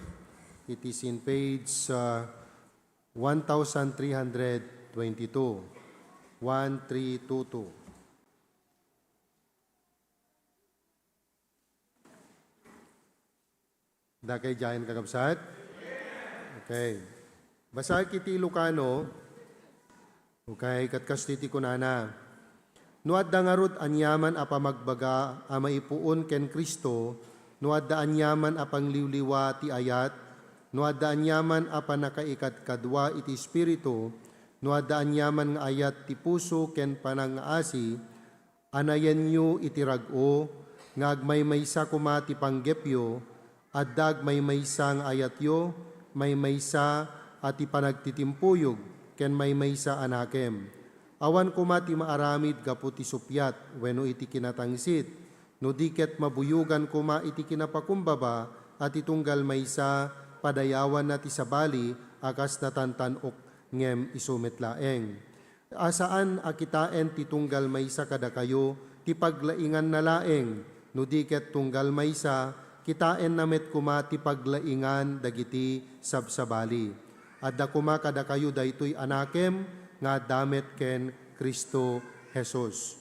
it is in page, uh, one thousand three hundred twenty-two. One three two two. Dakay diayen, kakabsat? Okay. Basaek iti Ilocano. Okay, ket kastoy ti kunana, "No adda ngarud aniaman a pamagbaga a maipuon ken Cristo, no adda aniaman a pangliwliwa ti ayat, no adda aniaman a pannakaikadkadua iti Espiritu, no adda aniaman nga ayat ti puso ken panangngaasi, anayenyo iti rag-o nga agmaymaysa koma ti panggepyo, Adda agmaymaysa nga ayatyo, maymaysa a ti panagtitimpuyog, ken maymaysa a nakem. Awan koma ti maaramid gapu ti suppiat wenno iti kinatangsit, no di ket mabuyogan koma iti kinapakumbaba a ti tunggal maysa padayawanna ti sabali a kas natantan-ok ngem isu met laeng. A saan a kitaen ti tunggal maysa kadakayo ti paglainganna laeng, no di ket tunggal maysa, kitaenna met koma ti paglaingan dagiti sabsabali. Adda koma kadakayo daytoy a nakem nga adda met ken Cristo Jesus.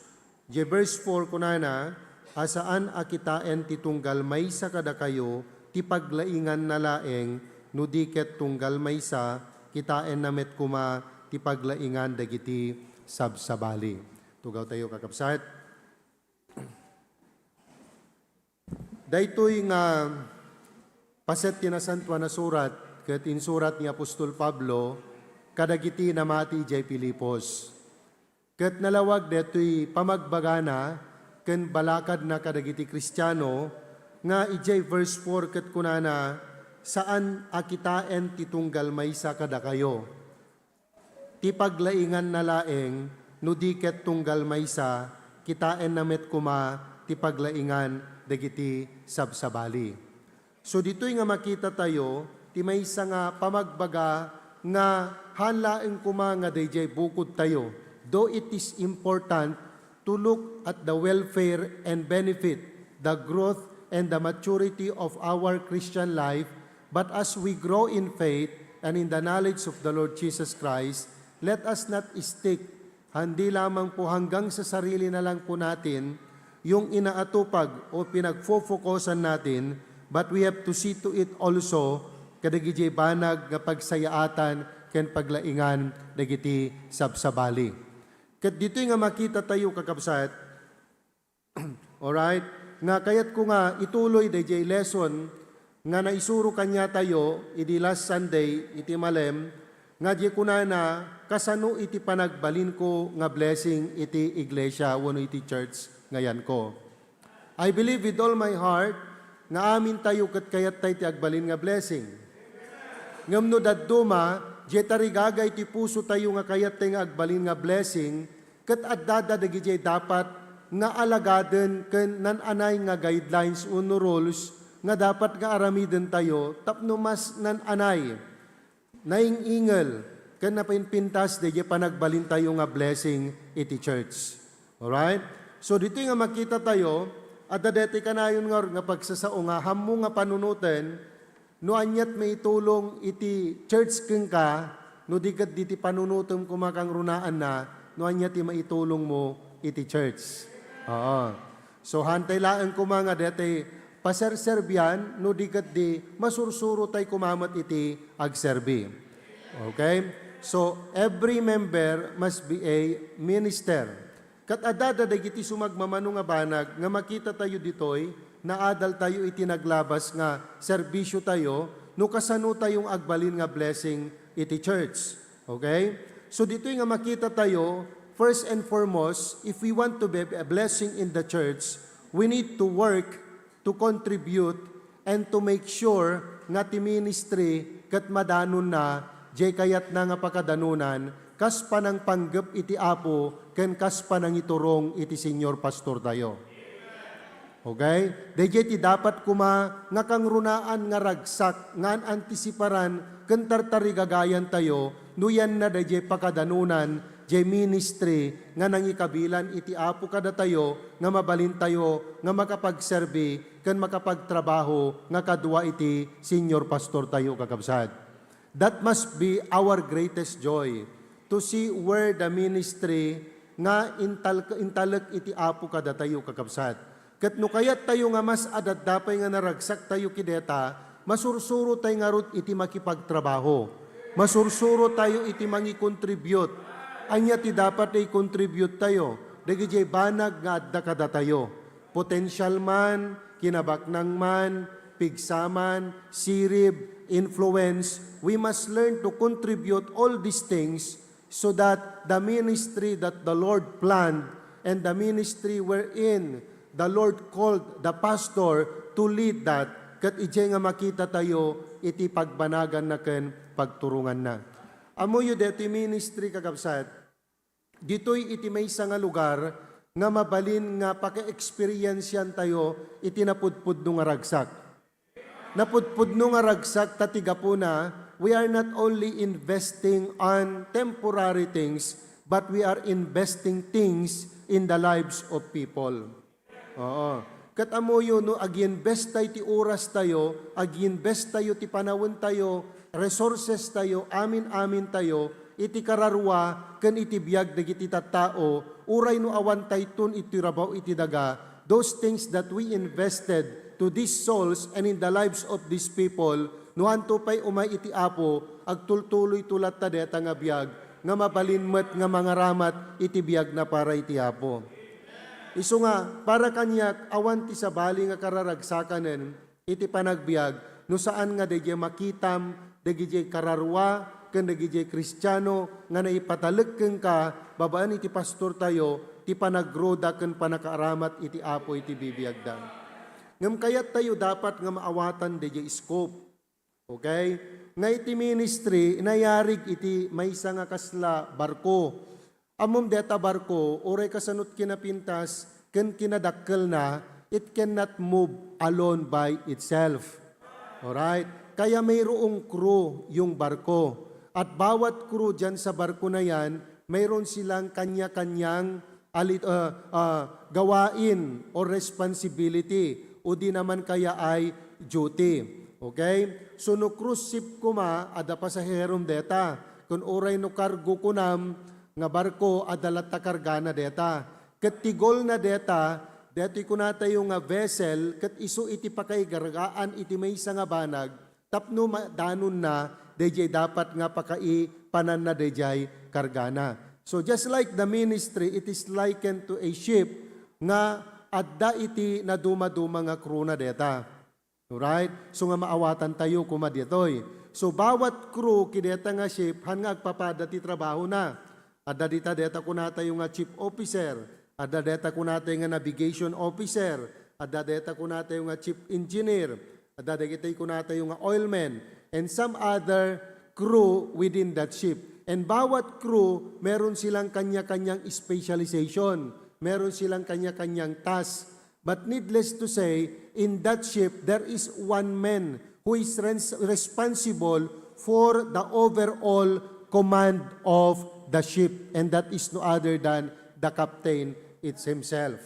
Diay verse four kunana, a saan a kitaen ti tunggal maysa kadakayo ti paglainganna laeng, no di ket tunggal maysa, kitaenna met koma ti paglaingan dagiti sabsabali. Tugawtayo, kakabsat. Daytoy nga paset ti Nasantoan a Surat ket insurat ni Apostol Pablo kadagiti namati idiay Filipos. Ket nalawag daytoy pamagbagana ken balakadna kadagiti Kristiano nga idiay verse four ket kunana, "Saan a kitaen ti tunggal maysa kadakayo ti paglainganna laeng, no di ket tunggal maysa, kitaenna met koma ti paglaingan dagiti sabsabali." So, ditoy nga makitatayo ti maysa nga pamagbaga nga haan laeng koma nga daydiay bukodtayo, though it is important to look at the welfare and benefit, the growth and the maturity of our Christian life, but as we grow in faith and in the knowledge of the Lord Jesus Christ, let us not stick Hindi lamang po hanggang sa sarili na lang po natin yung inaatupag o pinagfofokusan natin, but we have to see to it also kadagiti banag nga pagsayaatan ken paglaingan dagiti sabsabali. Ket ditoy nga makitatayo, kakabsat, Alright? Nga kayatko nga ituloy daydiay lesson nga naisuro kaniatayo idi last Sunday iti malem, nga di kunana, "Kasano iti panagbalinko nga blessing iti iglesia wenno iti church nga yanko?" I believe with all my heart nga amintayo ket kayattayo ti agbalin nga blessing. Ngem no dadduma, diay tarigagay ti pusotayo nga kayattayo nga agbalin nga blessing, ket addada dagidiay dapat nga alagaden ken nan-anay nga guidelines wenno rules nga dapat nga aramidentayo tapno mas nan-anay, naing-ingel, ken napainpintas daydiay panagbalintayo nga blessing iti church. Alright? So, ditoy nga makitatayo, adda daytoy kanayon nga, nga pagsasao nga hammo nga panunoten, no aniat maitulong iti church kenka, no di ket diti panunotem koma kangrunaanna, no ania ti maitulongmo iti church. Oo. So, haantay laeng koma nga daytoy paserserbian, no di ket di masursurotay koma met iti agserbi. Okay? So, every member must be a minister. Ket adda dagiti sumagmamano nga banag nga makitatayo ditoy, naadaltayo iti naglabas nga serbisiotayo no kasanotayo nga agbalin nga blessing iti church. Okay? So, ditoy nga makitatayo, first and foremost, if we want to be a blessing in the church, we need to work to contribute and to make sure nga ti ministry ket madanonna diay kayatna nga pakadanonan kas panangpanggep iti Apo ken kas panangiturong iti senior pastortayo. Okay? Daydiay ti dapat koma nga kangrunaan nga ragsak nga an-antisiparan ken tartarigagayantayo no yanna daydiay pakadanonan diay ministry nga nangikabilan iti Apo kadatayo nga mabalintayo nga makapagserbi ken makapagtrabaho nga kadua iti senior pastortayo, kakabsat. That must be our greatest joy, to see where the ministry nga intal-, intalek iti Apo kadatayo, kakabsat. Ket no kayattayo nga mas adda pay nga naragsaktayo kadata, masursurotayo ngarud iti makipagtrabaho. Masursurotayo iti mangikontribute. Ania ti dapat nga ikontribute tayo? Dagidiay banag nga adda kadatayo. Potential man, kinabaknang man, pigsa man, sirib, influence, we must learn to contribute all these things so that the ministry that the Lord planned and the ministry wherein the Lord called the pastor to lead that Ket idiay nga makitatayo iti pagbanaganna ken pagturonganna. Ammoyo daytoy ministry, kakabsat, ditoy iti maysa nga lugar nga mabalin nga paka-experienceantayo iti napudpudno nga ragsak. Napudpudno nga ragsak ta ti gapuna, we are not only investing on temporary things, but we are investing things in the lives of people. Oo. Ket ammoyo, no, ag-invest tayo ti oras tayo, ag-invest tayo ti panawen tayo, resources tayo, amin-amin tayo, iti kararua ken iti biag dagiti tattao, uray no awan tayton iti rabaw iti daga, those things that we invested to these souls and in the lives of these people, no hanto pay umay iti Apo, agtultuloyto latta dayta nga biag, nga mabalin met nga mangaramat iti biagna para iti Apo. Isu nga, para kaniak, awan ti sabali nga kararagsakanen iti panagbiag no saan nga daydiay makitam dagidiay kararua ken dagidiay Kristiano nga naipatalek kenka babaen iti pastortayo ti panaggroda ken panakaaramat iti Apo iti bibiagda. Ngem kayattayo dapat nga maawatan daydiay scope. Okay? Nga iti ministry, inayarig iti maysa nga kasla barko. Ammom deta barko, uray kasanot kinapintas ken kinadakkelna, it cannot move alone by itself. Alright? Kaya mayroong crew yung barko. At bawat crew dyan sa barko na yan, mayroon silang kanya-kanyang ali-, ah, ah, gawain or responsibility, o di naman kaya ay duty. Okay? So, no cruise ship koma, adda pasaherom deta. Kun uray no kargo kunam nga barko, adda latta kargana deta. Ket ti goal na deta, detoy kunatayo nga vessel, ket isu iti pakaigargaan iti maysa nga banag, tapno madanonna daydiay dapat nga pakaipananna daydiay kargana. So, just like the ministry, it is likened to a ship nga adda iti nadumaduma nga crew na deta. Alright? So nga maawatantayo koma ditoy. So, bawat crew ki deta nga ship, han nga agpapada ti trabahona. Adda dita deta kunatayo nga chief officer, adda deta kunatayo nga navigation officer, adda deta kunatayo nga chief engineer, adda dagiti kunatayo nga oilmen, and some other crew within that ship. And bawat crew, meron silang kanya-kanyang specialization, meron silang kanya-kanyang task. But needless to say, in that ship, there is one man who is rens-, responsible for the overall command of the ship, and that is no other than the captain it's himself.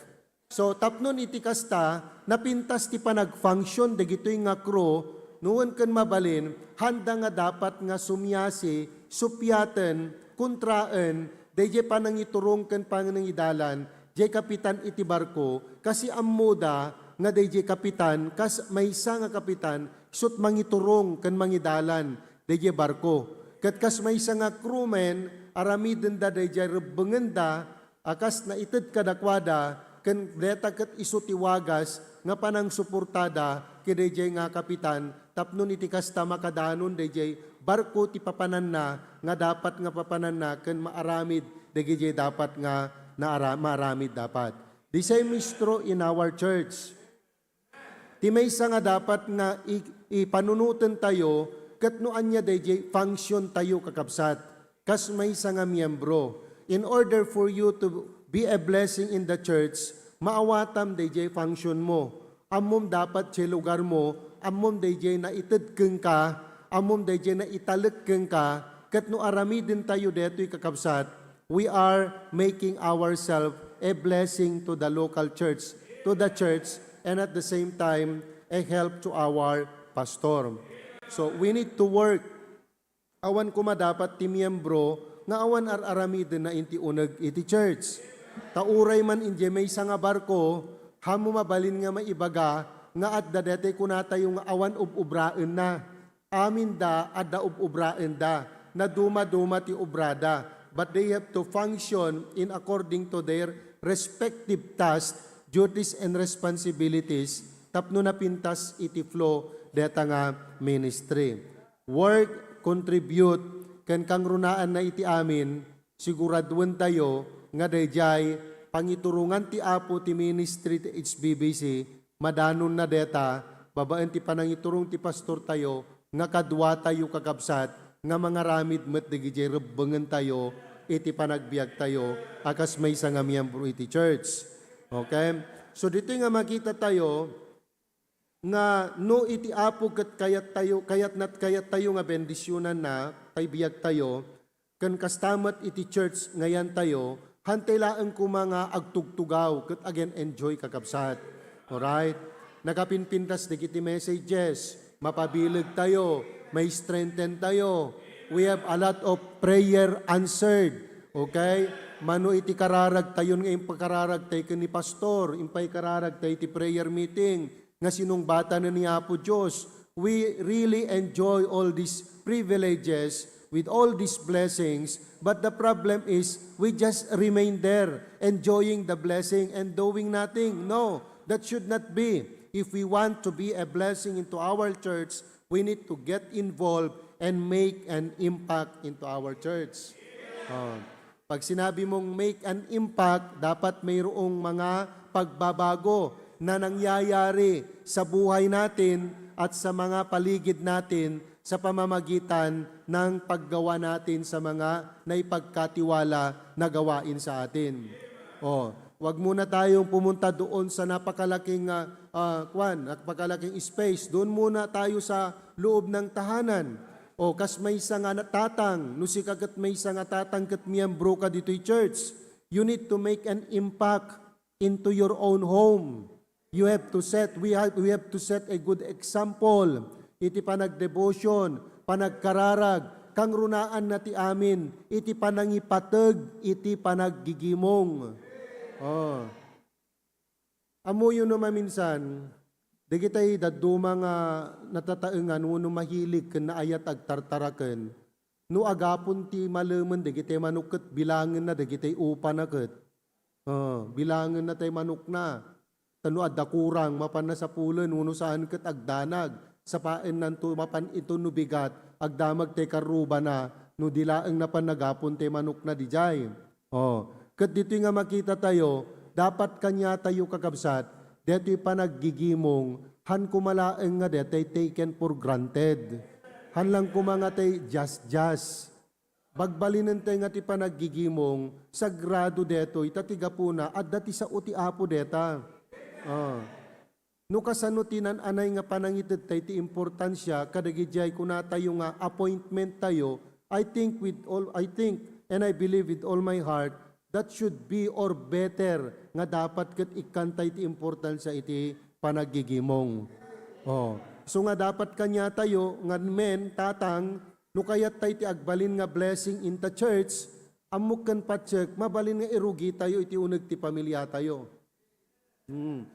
So, tapnon iti kasta, napintas ti panag-function dagitoy nga crew, no wen ken mabalin, handa nga dapat nga sumiasi, suppiaten, kontraen, daydiay panangiturong ken panangidalan, diay kapitan iti barko, kasi ammoda nga daydiay kapitan, kas maysa nga kapitan, isut' mangiturong ken mangidalan daydiay barko. Ket kas maysa nga crewmen, aramidenda daydiay rebbengenda, a kas naited kadakuada, ken deta ket isu ti wagas nga panangsuportada kadaydiay nga kapitan, tapno iti kasta, makadanon daydiay barko ti papananna nga dapat nga papananna ken maaramid dagijay dapat nga naara-, maaramid dapat. The same is true in our church. Ti maysa nga dapat nga i-, ipanunotentayo ket no ania daydiay functiontayo, kakabsat, kas maysa nga miembro. In order for you to be a blessing in the church, maawatam daydiay functionmo. Ammom dapat diay lugarmo, ammom daydiay naited kenka, ammom daydiay naitalek kenka, ket no aramidentayo daytoy, kakabsat, we are making ourselves a blessing to the local church, to the church, and at the same time, a help to our pastor. So, we need to work. Awan koma dapat ti miembro nga awan ar-aramidenna iti uneg iti church. Ta uray man idiay maysa nga barko, hammo mabalin nga maibaga nga adda daytoy kunatayo nga awan ub-ubraenna. Aminda adda ub-ubraenda, naduma-duma ti ubrada, but they have to function in according to their respective tasks, duties, and responsibilities tapno napintas iti flow deta nga ministry. Work, contribute, ken kangrunaanna iti amin, siguraduentayo nga daydiay pangiturongan ti Apo ti ministry ti H B B C, madanonna deta, babaen ti panangiturong ti pastortayo, nga kaduatayo, kakabsat, nga mangaramid met dagiti rebbengentayo iti panagbiagtayo a kas maysa nga miyembro iti church. Okay? So, ditoy nga makitatayo nga no iti Apo ket kayattayo, kayatna, kayattayo nga bendisionanna tay biagtayo, ken kasta met iti church nga yantayo, hantay laeng koma nga agtugtugaw ket agen-enjoy, kakabsat. Alright? Nakapinpintas dagiti messages, mapabilegtayo, ma-strengthen tayo. We have a lot of prayer answered. Okay? Mano iti kararagtayon nga impakararagtay ken ni pastor, impaikararagtay iti prayer meeting, nga sinungbatan ni Apo Dios. We really enjoy all these privileges with all these blessings, but the problem is we just remain there, enjoying the blessing and doing nothing. No, that should not be. If we want to be a blessing into our church, we need to get involved and make an impact into our church. Oh. Pag sinabi mong make an impact, dapat mayroong mga pagbabago na nangyayari sa buhay natin at sa mga paligid natin sa pamamagitan ng paggawa natin sa mga naipagkatiwala na gawain sa atin. Oh, wag muna tayong pumunta doon sa napakalaking, ah, ah, kwan, napakalaking space. Doon muna tayo sa loob ng tahanan. O kas maysa nga na-, tatang, no sika ket maysa nga tatang ket miyembro ka ditoy church, you need to make an impact into your own home. You have to set, we have, we have to set a good example iti panagdevotion, panagkararag, kangrunaanna ti amin iti panangipateg iti panaggigimong. Oh. Ammoyo no maminsan, dagitay dadduma nga natataengan wenno mahilig ken naayat agtartaraken, no agapon ti malemen dagitay manok ket bilangenna dagitay upana ket. Ah, bilangenna tay manokna. Ta no adda kurang, mapanna sapulen wenno saan ket agdanag. Sapaennanto mapan ito no bigat, agdamag tay karrubana, no di laeng napan nagapon tay manokna didiay. Oh, ket ditoy nga makitatayo, dapat kaniatayo, kakabsat, detoy panaggigimong, han koma laeng nga detoy taken for granted. Han lang koma nga tay just-just. Bagbalinentayo nga ti panaggigimong, sagrado detoy, ta ti gapuna, adda ti sao ti Apo deta. Ah. No kasano ti naan-anay nga panangitedtayo ti importansia kadagidiay kunatayo nga appointment tayo, I think with all, I think and I believe with all my heart, that should be or better nga dapat ket ikkantayo ti importansia iti panaggigimong. Oh. So nga dapat kaniatayo nga men, tatang, no kayattayo ti agbalin nga blessing in the church, ammok ken patiek, mabalin nga irugitayo iti uneg ti pamiliatayo. Hmm.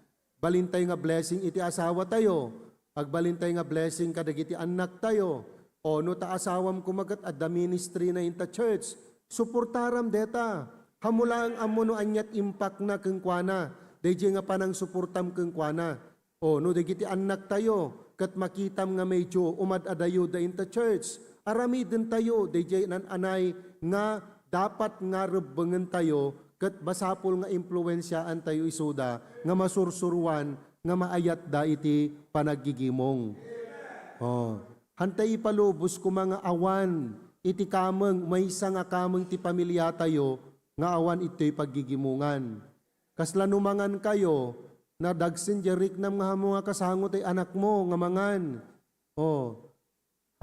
Balintayo nga blessing iti asawatayo. Agbalintayo nga blessing kadagiti annaktayo. O no ta asawam koma ket adda ministry na inta church, suportaram deta. Hamu laeng ammo no aniat impactna kenkuana, daydiay nga panangsuportam kenkuana. O no dagiti annaktayo ket makitam nga medyo umad-adayo da inta church, aramidentayo daydiay naan-anay nga dapat nga rebbengentayo ket basapul nga impluensiaantayo isuda nga masursuroan nga maayatda iti panaggigimong. Oh, hantay ipalubos koma nga awan iti kameng, maysa nga kameng ti pamiliatayo nga awan itoy paggigimongan. Kasla no mangankayo, nadagsen diay riknam nga hamu nga kasango tay anakmo nga mangan. Oh,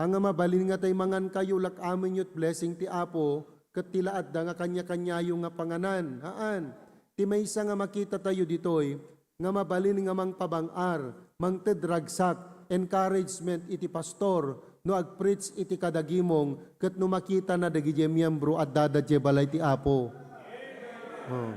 Ania mabalin nga tay mangankayo, lak-amenyo ti blessing ti Apo, ket ti la adda nga kaniakaniayo nga panganan? Haan. Ti maysa nga makitatayo ditoy, nga mabalin nga mangpabang-ar, mangted ragsak, encouragement iti pastor, no agpreach iti kadagimong, ket no makitana dagidiay miyembro, addada diay balay ti Apo. Oh.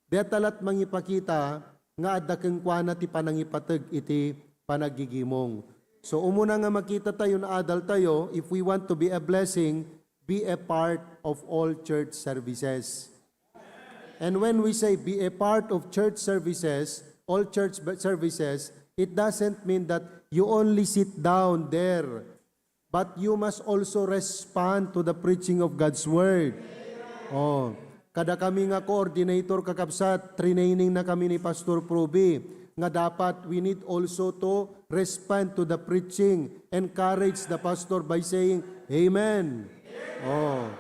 Deta lat mangipakita nga adda kenkuana ti panangipateg iti panaggigimong. So, umuna nga makitatayo no adaltayo, if we want to be a blessing, be a part of all church services. And when we say be a part of church services, all church services, it doesn't mean that you only sit down there. But you must also respond to the preaching of God's word. Oh, kada kami nga coordinator, kakabsat, training na kami ni Pastor Proby. nga dapat we need also to respond to the preaching, encourage the pastor by saying, "Amen." Oh.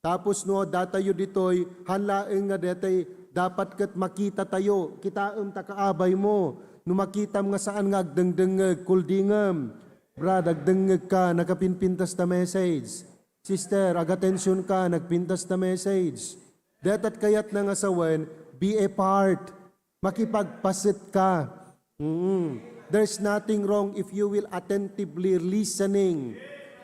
Tapos no, datayo ditoy, han laeng nga detay dapat ket makita tayo. Kitaem ta kaabay mo. No makitam nga saan nga agdengdengngeg, kuldingem. Brad, agdengngeg ka, nakapinpintas ta message. Sister, agatension ka, nagpintas ta message. Detat kayat na nga sawen, be a part. Makipagpaset ka. Mm. There's nothing wrong if you will attentively listening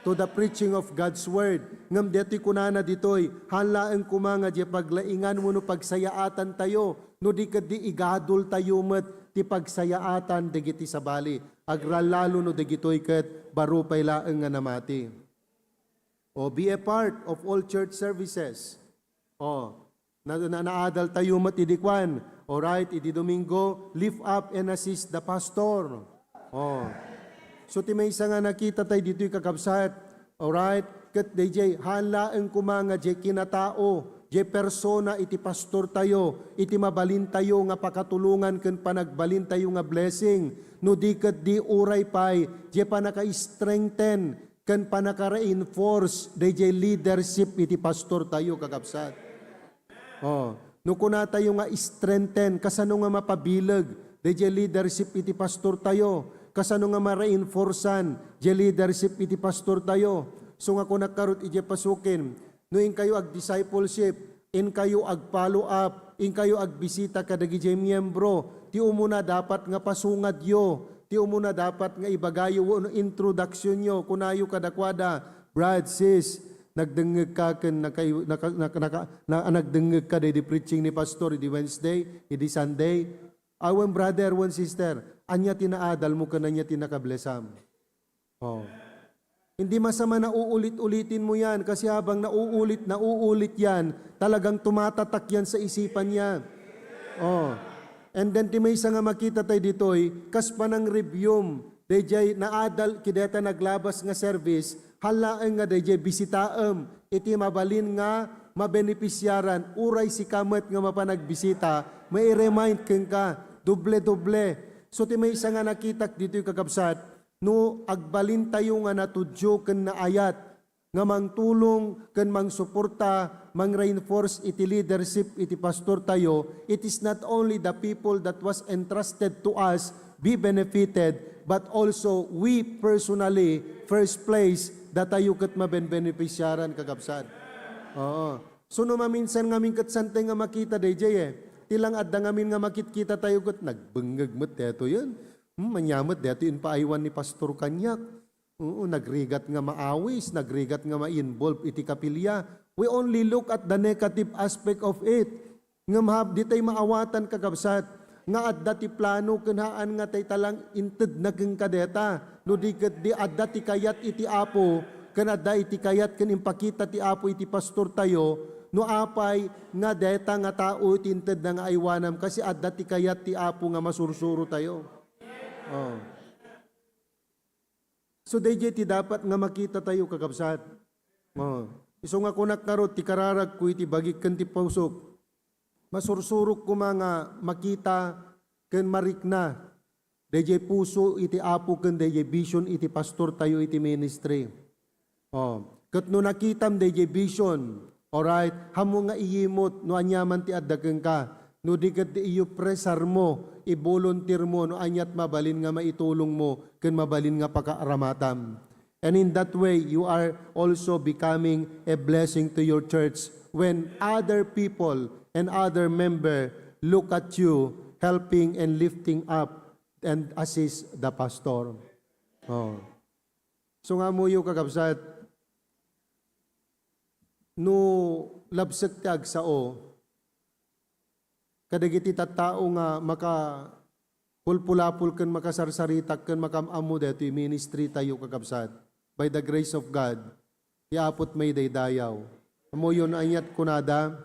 to the preaching of God's word. Ngem deti kunana ditoy, han laeng koma nga diay paglaingan wenno pagsayaatan tayo, no di ketdi igadol tayo met ti pagsayaatan dagiti sabali. Agrallalo no dagitoy ket baro pay laeng nga namati. O, be a part of all church services. O, na, na, naadal tayo met idi kuan. Alright, idi Domingo, lift up and assist the pastor. O. So, ti maysa nga nakita tayo ditoy, kakabsat. Alright? Ket dayjay, haan laeng koma nga diay kinatao, diay persona iti pastor tayo, iti mabalin tayo nga pakatulongan ken panagbalin tayo nga blessing. No di ketdi uray pay, diay panaka-strengthen ken panaka-reinforce dayjay leadership iti pastor tayo, kakabsat. Oh, no kunatayo nga strengthen, kasano nga mapabileg dayjay leadership iti pastor tayo? Kasano nga ma-reinforcean diay leadership iti pastor tayo? So nga kunak karot idiay pasukin, no inkayo ag-discipleship, inkayo ag-follow up, inkayo agbisita kadagiti miyembro, ti umuna dapat nga pasungadyo, ti umuna dapat nga ibagayo wenno introductionyo, kunayo kadakuada, "Brad, sis, nagdengngeg ka ken nakay-, naka-, naka-, naka-, na-, nagdengngeg ka daydi preaching ni pastor idi Wednesday, idi Sunday? Awen, brother, wen, sister, ania ti naadalmo ken ania ti nakablessam?" Oh. Hindi masama na uulit-ulitin mo yan kasi habang nauulit, nauulit yan, talagang tumatatak yan sa isipan niya. Oh. And then, ti maysa nga makita tayo ditoy, kas panang-reviewm, dayjay naadal, kideta naglabas nga service, haan laeng nga dayjay bisitaem, iti mabalin nga mabenepisiaran, uray sika met nga mapanagbisita, mai-remind kenka, doble-doble. So, ti maysa nga nakitak ditoy, kakabsat, no agbalintayo nga natudyo ken naayat nga mangtulong ken mangsuporta, mang-reinforce iti leadership iti pastortayo, it is not only the people that was entrusted to us be benefited, but also we personally, first place, datayo ket mabenbenepisiaran, kakabsat. Oo. So, no maminsan ngamin ket saan tayo nga makita dayjay, eh. Ti lang adda ngamin nga makitkita tayo ket nagbengngeg met daytoyen. Hmm, ania met daytoy impaaywan ni pastor kaniak. Oo, nagrigat nga maawis, nagrigat nga ma-involve iti kapilya. We only look at the negative aspect of it. Ngem hap-, di tay maawatan, kakabsat, nga adda ti plano ken haan nga tay talang intedna kenka deta. No di ket di adda ti kayat iti Apo, ken adda iti kayat ken impakita ti Apo iti pastortayo, no apay nga deta nga tao ti intedna nga aywanam, kasi adda ti kayat ti Apo nga masursurotayo. Oh. So, dayjay ti dapat nga makita tayo, kakabsat. Oh. Isu nga kunak ngarud, ti kararagko iti bagik ken ti pusok, masursurok koma nga makita ken marikna dayjay puso iti Apo ken dayjay vision iti pastortayo iti ministry. Oh, ket no nakitam dayjay vision, alright, ammo nga iyimot no aniaman ti adda kenka, no di ket di iyopresarmo, ibuluntirmo no aniat mabalin nga maitulongmo ken mabalin nga pakaaramatam. And in that way, you are also becoming a blessing to your church when other people and other member look at you helping and lifting up and assist the pastor. Oh. So nga ammoyo, kakabsat, no labsek ti agsao kadagiti tattao nga makapulpulapol ken makasarsarita ken makaam-ammo daytoy ministry tayo, kakabsat, by the grace of God, ti Apo ti maidaydayaw. Ammoyo no aniat kunada,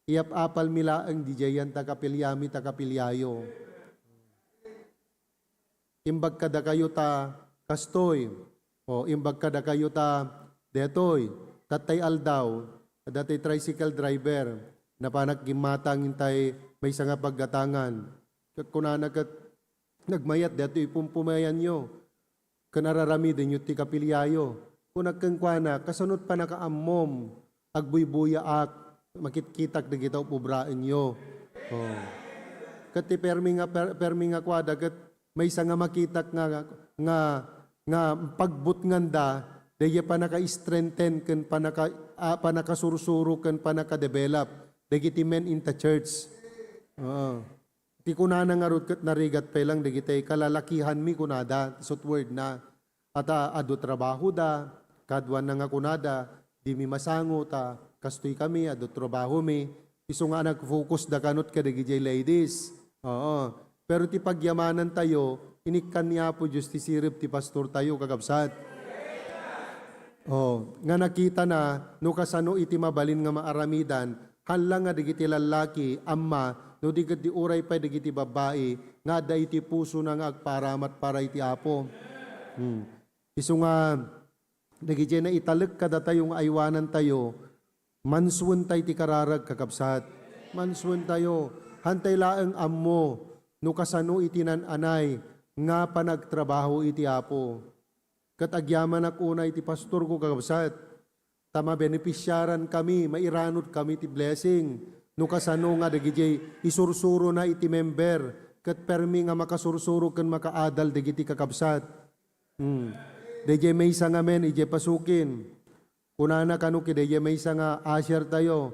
iyap-apalmi laeng didiay yan ta kapiliami ta kapiliayo. Imbag kadakayo ta kastoy, o imbag kadakayo ta detoy, tattay aldaw, adda tay tricycle driver, napanak gimmatang intay maysa nga paggatangan. Ket kunana ket, "Nagmayat daytoy pumpumayanyo ken araramidenyo ti kapiliayo." Kunak kenkuana, "Kasano ti pannakaammom? Agbuybuyaak, makitkitak dagiti ubraenyo." Oh. Ket ti permi nga, per-, permi nga kuada ket maysa nga makitak nga, nga, nga pagbutnganda, daydiay pannaka-strengthen ken pannaka-, ah, pannakasursuro ken pannaka-develop dagiti men in the church. Oo. Ti kunana ngarud ket narigat pay lang dagiti kalalakihanmi, kunada, ti sut wordna. Ata adu trabahoda, kaduana nga kunada, "Dimi masango ta kastoy kami, adu trabahomi." Isu nga nag-focus da kanut kadagiti ladies. Oo. Pero ti pagyamanantayo, inikkan ni Apo Dios ti sirib ti pastortayo, kakabsat. Oh, nga nakitana no kasano iti mabalin nga maaramidan, haan la nga dagiti lallaki, amma, no di ket di uray pay dagiti babbai, nga adda iti pusona nga agpaaramat para iti Apo. Hmm. Isu nga, dagiti naitalek kadatayo nga aywanantayo, mansuentayo ti kararag, kakabsat. Mansuentayo. Hantay laeng ammo no kasano iti nan-anay nga panagtrabaho iti Apo. Ket agyamanak unay iti pastorko, kakabsat, ta mabenepisiaran kami, mairanod kami ti blessing. No kasano nga dagiti isursurona iti member, ket permi nga makasursuro ken makaadal dagiti kakabsat. Hmm. Daydiay maysa ngamin, idiay pasukin. Kunana kano kadagidiay maysa nga usher tayo,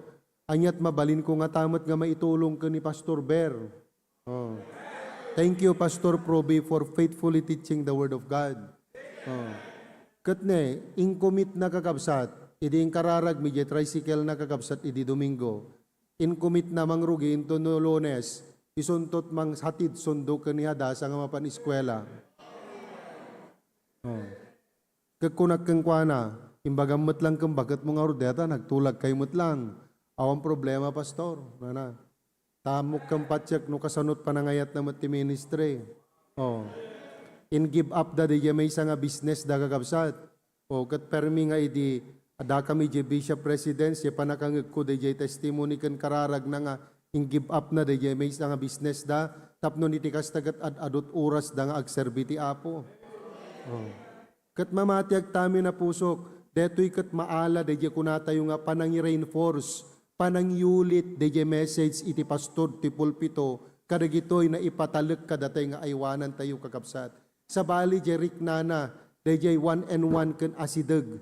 "Aniat mabalinko ngata met nga maitulong ken ni Pastor Ber?" Oh. Thank you, Pastor Proby, for faithfully teaching the Word of God. Oh. Ket ne, incommit na, kakabsat, idi inkararagmi diay tricycle na, kakabsat, idi Domingo. Incommit na mangrugi intono Lunes, isunto ti manghatid sundo ken ni Hadasa nga mapan eskuela. Oh. Ket kunak kenkuana, "Imbagam met lang ken baketmo ngarud dayta, nagtulagkay met lang." "Awan problema, Pastor," nana. "Ta ammok ken patiek no kasano ti panangayatna met ti ministry." Oh. In-give up da daydiay maysa nga business da, kakabsat. Oh, ket permi nga idi adda kami diay Bishop Residence, diay pannakangegko daydiay testimony ken kararagna nga in-give up na daydiay maysa nga business da tapno iti kasta ket ad-adu ti oras da nga agserbi ti Apo. Oh. Ket mamatiag ta amin a pusok, daytoy ket maala daydiay kunatayo nga panangi-reinforce, panangyulit daydiay message iti pastor ti pulpito kadagitoy naipatalek kadatay nga aywanantayo, kakabsat. Sabali diay riknana, daydiay one and one ken asideg.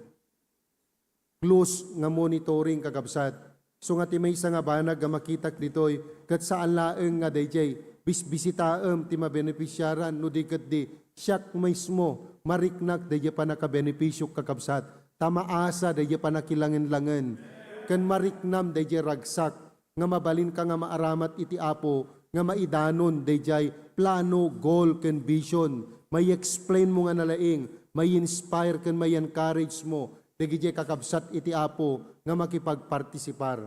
Close nga monitoring, kakabsat. Isu nga ti maysa nga banag nga makitak ditoy, ket saan laeng nga daydiay bisbisitaem ti mabenepisiaran, no di ketdi siak mismo mariknak daydiay pannakabenepisiok, kakabsat, ta maasa daydiay pannakilangenlangen, ken mariknam daydiay ragsak nga mabalinka nga maaramat iti Apo nga maidanon daydiay plano, goal, ken vision. Mai-explain mo nga nalaing, mai-inspire ken mai-encourage mo dagiti kakabsat iti Apo nga makipagpartisipar.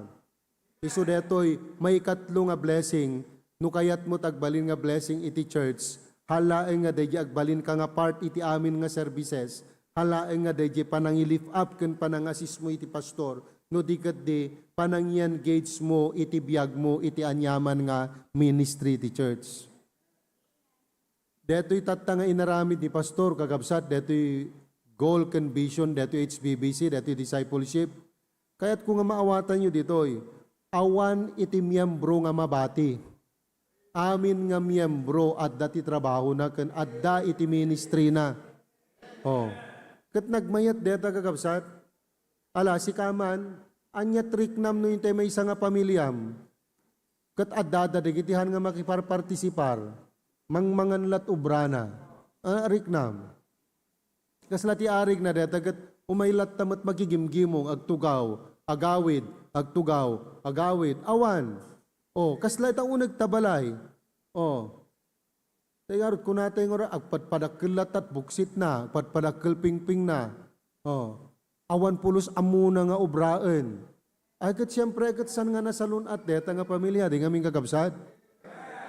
Isu daytoy maikatlo nga blessing, no kayatmo ti agbalin nga blessing iti church, haan laeng nga daydi agbalinka nga part iti amin nga services, haan laeng nga daydi panangi-lift up ken panangasismo iti pastor, no di ketdi panangi-engage mo iti biagmo iti aniaman nga ministry iti church. Daytoy tatta nga inaramid ni pastor, kakabsat, daytoy goal ken vision, daytoy H B B C, daytoy discipleship. Kayatko nga maawatanyo ditoy, awan iti miyembro nga mabati. Amin nga miyembro adda ti trabahona ken adda iti ministry na. Oh. Ket nagmayat dayta, kakabsat. Ala, sika man, ania ti riknam no intay maysa nga pamiliam? Ket addada dagiti han nga makiparpartisipar, mangmangan lat ubrana. Ah, riknam. Kasla ti arigna dayta ket umay latta met makigimgimong, agtugaw, agawid, agtugaw, agawid. Awan. Oh, kasla ita uneg ta balay. Oh. Tay ngarud, kunatay ngarud, agpadpadakkel latta ti buksitna, agpadpadakkel pingpingna. Oh. Awan pulos ammona nga obraen. Ay, ket siempre, ket saan nga nasalun-at dayta nga pamilia, di ngamin kakabsat?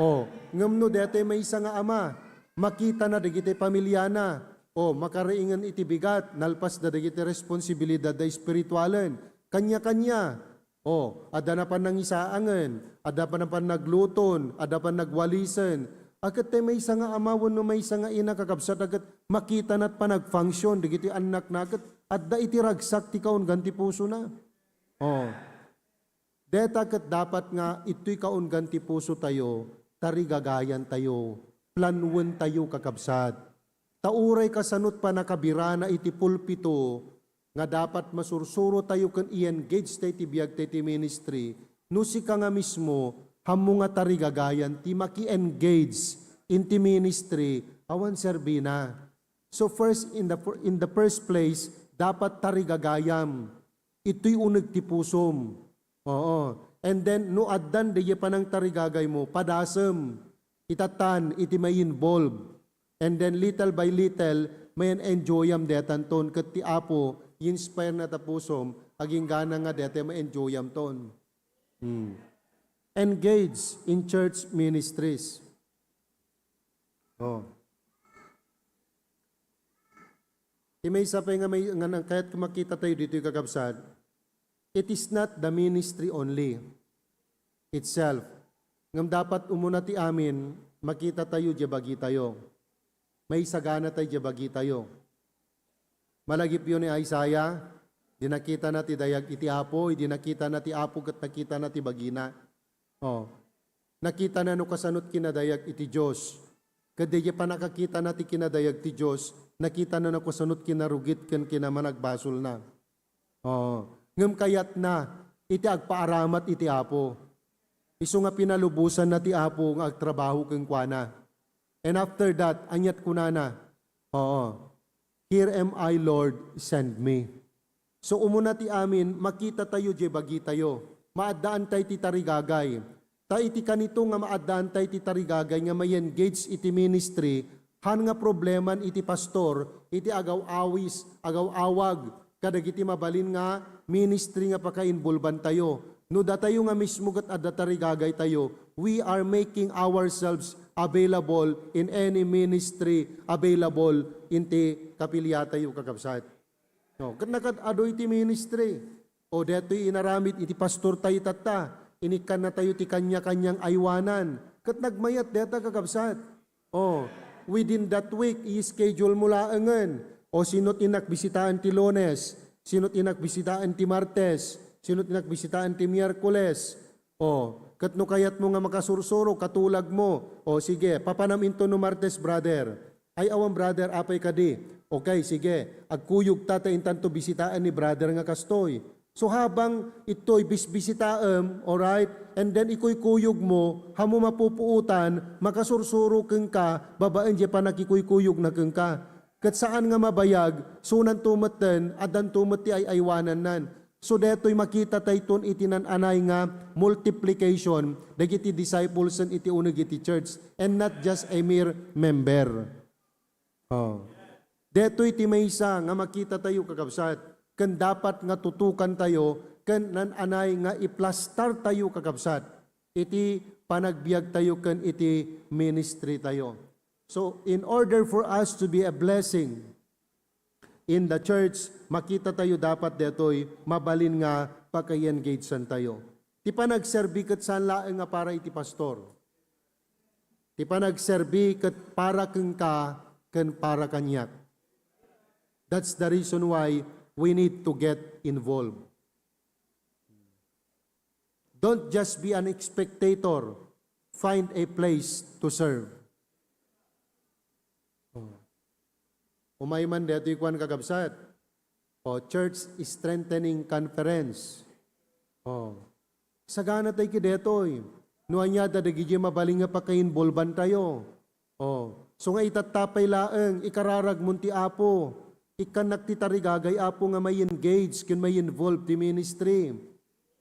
Oh, ngem no daytay maysa nga ama, makitana dagiti pamiliana, oh, makariingen iti bigat, nalpasda dagiti responsibilidad da espiritualen. Kanya-kanya, O, adda na pannangisaangen, adda na pannagluton, adda pannagwalisen. A ket ti maysa nga ama wenno maysa nga ina, kakabsat, a ket makitana ti panag-function dagiti annakna, ket adda iti ragsak ti kaunggan ti pusona. O. Deta ket dapat nga ittoy kaunggan ti pusotayo, tarigagayantayo, planuentayo, kakabsat. Ta uray kasano ti pannakabirana iti pulpito nga dapat masursurotayo ken i-engage tayo iti biagtayo iti ministry, no sika nga mismo, ammo nga tarigagayan ti maki-engage iti ministry, awan serbina. So first, in the fir-, in the first place, dapat tarigagayam. Itoy uneg ti pusom. Oo. And then, no addan daydiay panangtarigagaymo, padasem. Itatan iti ma-involve. And then, little by little, ma-enjoyam detanton. Ket ti Apo, i-inspire na ta pusom, aginggana nga deta ma-enjoyamton. Hmm. Engage in church ministries. Oh. Ti maysa pay nga may, nga nang-, kayat ko makita tayo ditoy, kakabsat, it is not the ministry only itself. Ngem dapat umuna ti amin, makita tayo diay bagitayo. Maisagana tayo diay bagitayo. Malagipyo ni Isaiah, idi nakitana ti dayag iti Apo, idi nakitana ti Apo ket nakitana ti bagina. Oh. Nakitana no kasano ti kinadayag iti Dios. Ket daydiay pannakakitana ti kinadayag ti Dios, nakitana no kasano ti kinarugit ken kinamanagbasolna. Oo. Ngem kayatna iti agpaaramat iti Apo. Isu nga pinalubosanna ti Apo nga agtrabaho kenkuana. And after that, ania't kunana? Oo. "Here am I, Lord, send me." So, umuna ti amin, makita tayo diay bagitayo. Maaddaan tayo ti tarigagay. Ta iti kanito nga maaddaan tayo ti tarigagay nga ma-engage iti ministry, han nga probleman iti pastor, iti agaw-awis, agaw-awag, kadagiti mabalin nga ministry nga pakainbolban tayo. No datayo nga mismo ket adda tarigagay tayo, we are making ourselves available in any ministry available inti kapiliatayo, kakabsat. No, ket nakad-adu iti ministry. O detoy inaramid iti pastor tayo tatta. Inikkanna tayo ti kanya-kanyang aywanan. Ket nagmayat deta, kakabsat. O, within that week, i-schedule mo laengen. O, sino't innak bisitaen ti Lunes? Sino't innak bisitaen ti Martes? Sino't innak bisitaen ti Miyerkules? O, ket no kayatmo nga makasursuro, katulagmo. O, sige, papanam inton no Martes, brother. Ay, awan, brother, apay kadi? Okay, sige, agkuyogta ta intanto bisitaen ni brother nga kastoy. So, habang itoy bisbisitaem, alright, and then ikuykuyogmo, ammo mapupuotan, makasursuro kenka, babaen diay pannakikuykuyogna kenka. Ket saan nga mabayag, sunanto metten, addanto met ti ay-aywanannan. So, detoy makita tayton iti nan-anay nga multiplication dagiti disciples iti uneg iti church, and not just a mere member. Oh. Detoy ti maysa nga makita tayo, kakabsat, ken dapat nga tutukan tayo, ken nan-anay nga iplastar tayo, kakabsat, iti panagbiag tayo ken iti ministry tayo. So, in order for us to be a blessing in the church, makita tayo dapat detoy mabalin nga pakayengagean tayo. Ti panagserbi ket saan laeng nga para iti pastor. Ti panagserbi ket para kenka ken para kaniak. That's the reason why we need to get involved. Don't just be an spectator. Find a place to serve. Oh. Umay man detoy kuan, kakabsat. O, church strengthening conference. O, sagana tayo kadetoy. No ania, dagiti mabalin nga pakainvolvean tayo. O, so nga itatta pay laeng, ikararagmon ti Apo. Ikkannak ti tarigagay, Apo, nga ma-engage ken ma-involve ti ministry.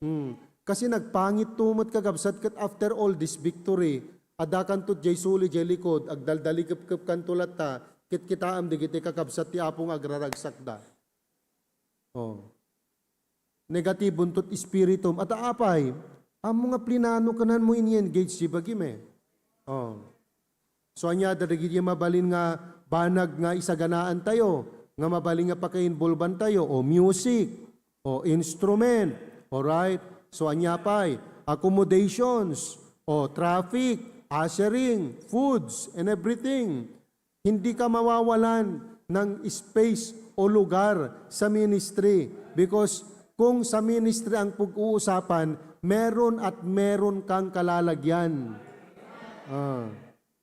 Hmm. Kasi nagpangitto met, kakabsat, ket after all this victory, addakanto diay suli diay likod, agdaldalikepkepkanto latta, ket kitaem dagiti kakabsat ti Apo nga agraragsakda. Oh. Negatibonto ti espiritum. At apay, ammo nga plinano kananmo ini-engage ti bagim eh. Oh. So, ania, dagiti mabalin nga banag nga isaganaan tayo, nga mabalin nga pakainvolvean tayo, o music, o instrument, alright? So, ania pay? Accommodations, o traffic, ushering, foods, and everything. Hindi ka mawawalan ng space o lugar sa ministry because kung sa ministry ang pag-uusapan, meron at meron kang kalalagyan. Ah.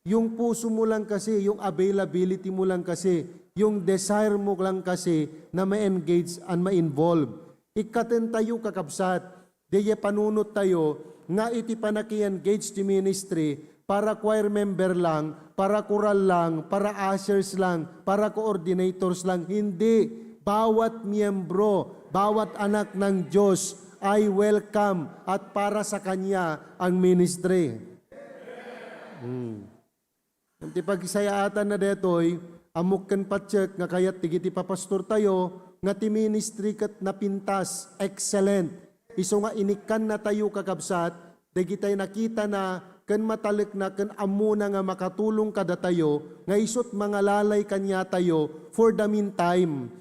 Yung puso mo lang kasi, yung availability mo lang kasi, yung desire mo lang kasi na ma-engage and ma-involve. Ikkaten tayo, kakabsat, diay panunot tayo nga iti panaki-engage ti ministry, para choir member lang, para koral lang, para ushers lang, para coordinators lang. Hindi. Bawat miyembro, bawat anak ng Diyos ay welcome at para sa kanya ang ministry. Hmm. Iti pagsayaatan na detoy, ammok ken patiek nga kayat digiti papastor tayo nga ti ministry ket napintas, excellent. Isu nga inikkan na tayo, kakabsat, dagitay nakita na ken matalek na ken ammona nga makatulong kadatayo nga isut mangalalay kaniatayo for the meantime.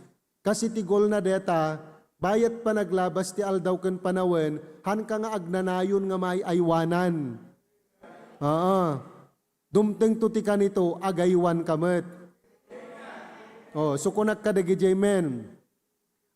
Kasi ti goal na deta, bayat panaglabas ti aldaw ken panawen, hanka nga agnanayon nga maay-aywanan. Aa. Dumtengto ti kanito, agaywanka met. Oh, so kunak kadagiti men,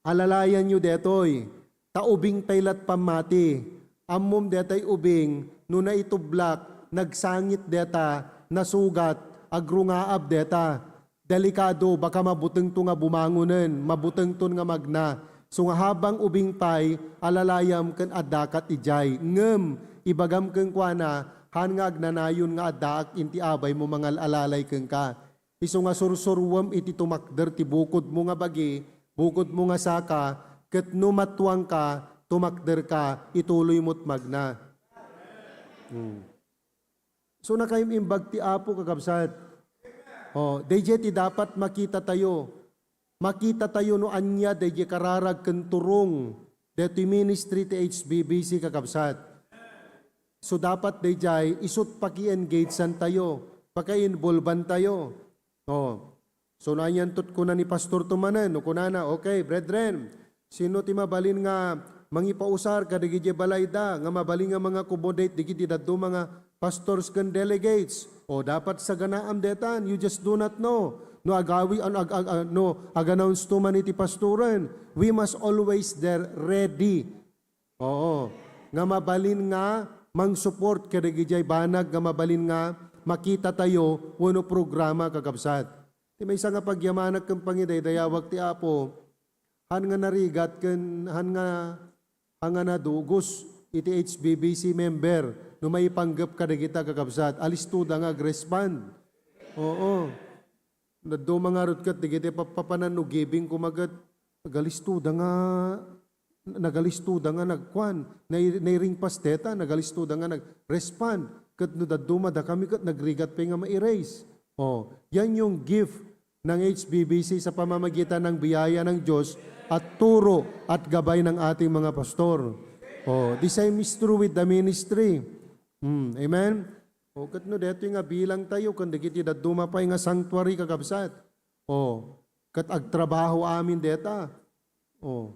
alalayanyo detoy, ta ubing pay lat pammati. Ammom detay ubing, no naitublak, nagsangit deta, nasugat, agrungaab deta. Delikado, baka mabutengto nga bumangonen, mabutengton nga magna. So nga habang ubing pay, alalayam ken addakat idiay. Ngem, ibagam kenkuana, han nga agnanayon nga addaak inti abaymo mangal-alalay kenka. Isu nga sursuruem iti tumakder ti bukodmo nga bagi, bukodmo nga saka, ket no matuangka, tumakderka, ituloymot magna. Hmm. So, nakaim-imbag ti Apo, kakabsat. Oh, daydiay ti dapat makita tayo. Makita tayo no ania daydiay kararag ken turong daytoy ministry ti H B B C, kakabsat. So, dapat daydiay isut paki-engagean tayo, paki-involvean tayo. Oh. So, naanyan tot kuna ni pastor to manen, no kunana, "Okay, brethren, sino ti mabalin nga mangipausar kadagiti balayda nga mabalin nga manga-accommodate digiti dadduma nga pastors ken delegates?" O, dapat saganaam detan, you just do not know. No agawi, ano, ag, ag, ag, no, ag-announce to man iti pastoren, we must always there ready. Oo. Nga mabalin nga mang-support kadagiti banag nga mabalin nga makita tayo wenno programa, kakabsat. Ti maysa nga pagyamanak ken pangidaydayawak ti Apo, han nga narigat ken han nga, han nga nadugos iti H B B C member no maipanggep kadagita, kakabsat, alistoda nga agrespond. Oo. Dadduma ngarud ket dagiti papapanan no giving koma ket nagalistoda nga, nagalistoda nga nagkuan, nai-, nairingpas deta, nagalistoda nga nag-respond. Ket no dadduma dakami ket nagrigat pay nga ma-erase. Oh, yan yung gift ng H B B C sa pamamagitan ng biyaya ng Diyos at turo at gabay ng ating mga pastor. Oh, the same is true with the ministry. Hmm, amen? O, ket no daytoy nga bilang tayo, ken dagiti dadduma pay nga sanctuary, kakabsat. O, ket agtrabaho amin deta. O,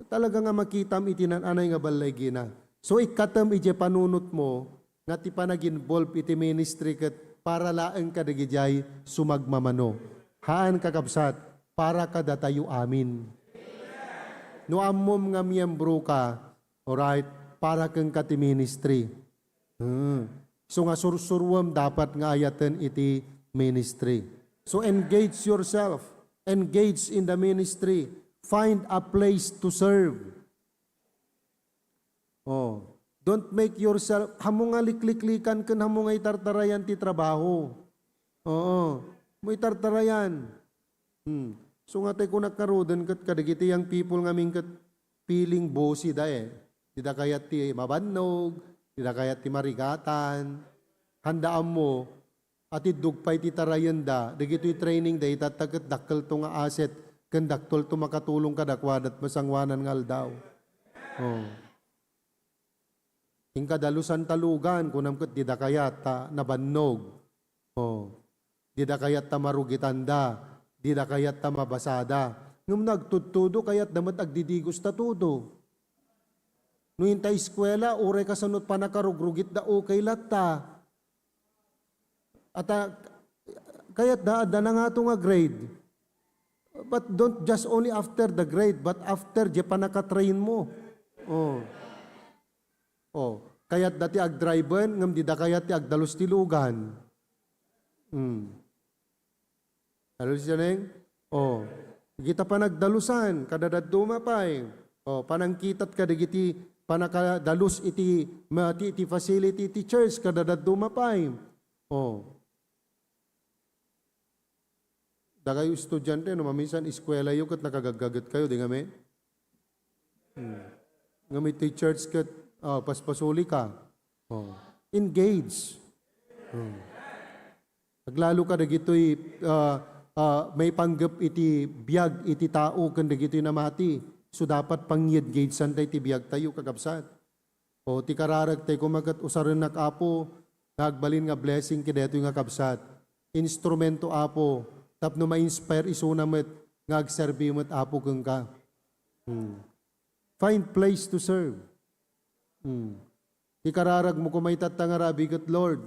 talaga nga makitam iti nan-anay nga ballaygina. So, ikkatem idiay panunotmo nga ti panag-involve iti ministry ket para laeng kadagidiay sumagmamano. Haan, kakabsat, para kadatayo amin. No ammom nga miyembro ka, alright, para kenka ti ministry. Hmm. So nga sursuruem dapat nga ayaten iti ministry. So engage yourself. Engage in the ministry. Find a place to serve. Oh, don't make yourself, hamo nga likliklikan ken hamo nga itartarayan ti trabaho. Oo. Mo itartarayan. Hmm. So nga tay kunak ngaruden ket kadagiti young people ngamin ket feeling bossy da eh. Dida kayat ti mabannog, dida kayat ti marigatan. Handa ammo, atiddog pay ti tarayenda, dagitoy training dayta ta ket dakkelto nga asset, ken dakkelto makatulong kadakuada ti masangoanan nga aldaw. Oh. Inka dalusan talugan, kunam ket dida kayat ta nabannog. Oh. Dida kayat ta marugitanda, dida kayat ta mabasada. Ngem no agtudtudo, kayatda met agdidigos ta todo. No inta eskuela, uray kasano ti pannakarugrugitda, okay latta. At, ah, kayatda, adda na ngato nga grade. But don't just only after the grade, but after diay pannakatrain mo. Oh. Oh. Kayatda ti agdriven, ngem dida kayat ti agdalus ti lugan. Hmm. Hallelujah, Neng? Oh. Dagita panagdalusan, kada dadduma pay. Oh, panangkitat kadagiti pannakadalus iti, ma-, ti, ti facility ti church, kada dadduma pay. Oh. Dakayo estudiante, no maminsan, eskuelayo ket nakagaggaget kayo, di ngamin? Hmm. Ngem iti church ket, ah, paspasuli ka. Oh. Engage. Hmm. Aglalo ka dagitoy, ah, ah, maipanggep iti biag iti tao ken dagitoy namati. So, dapat pang-engage-an tayo iti biagtayo, kakabsat. O, ti kararag tayo koma ket usarennak, Apo, nga agbalin nga blessing kadaytoy nga kabsat. Instrumento, Apo, tapno ma-inspire isuna met nga agserbi met, Apo, kenka. Hmm. Find place to serve. Hmm. Ti kararagmo koma itatta nga rabii ket, Lord,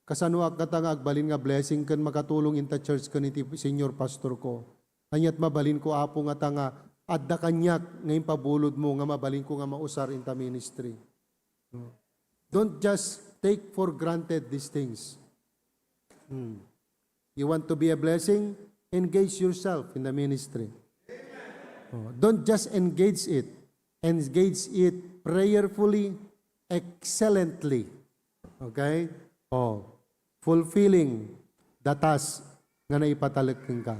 kasanoak ngata nga agbalin nga blessing ken makatulong inta church ken iti senior pastor ko? Ania ti mabalinko, Apo, ngata nga adda kaniak nga impabulodmo nga mabalinko nga mausar inta ministry? No? Don't just take for granted these things. Hmm. You want to be a blessing? Engage yourself in the ministry. Oh, don't just engage it. Engage it prayerfully, excellently. Okay? Oh, fulfilling the task nga naipatalek kenka.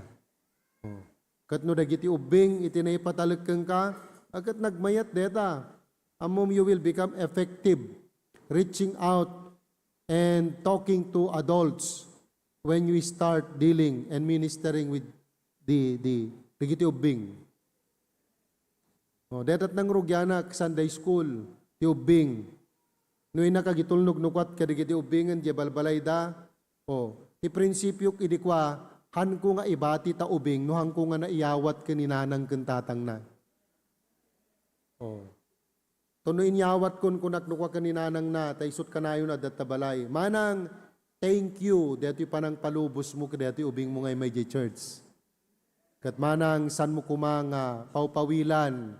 Oh. Ket no dagiti ubbing iti naipatalek kenka, a, ket nagmayat deta. Ammom, you will become effective reaching out and talking to adults when you start dealing and ministering with the, the, dagiti ubbing. Oh, dayta ti nangrugianak Sunday school, ti ubbing. No innak agitulnog no kuat kadagiti ubbingen diay balbalayda, oh, ti prinsipio idi kua, hanko nga ibati ta ubbing no hanko nga naiyawat ken ni nanang ken tatangna. Oh. Tono inyawat kun kunak no kua ken ni nanangna, ta isut kanayon adda ta balay. Manang, thank you, daytoy panangpalubosmo kadaytoy ubbingmo nga immay diay church. Ket manang, sanmo koma nga pawpawilan,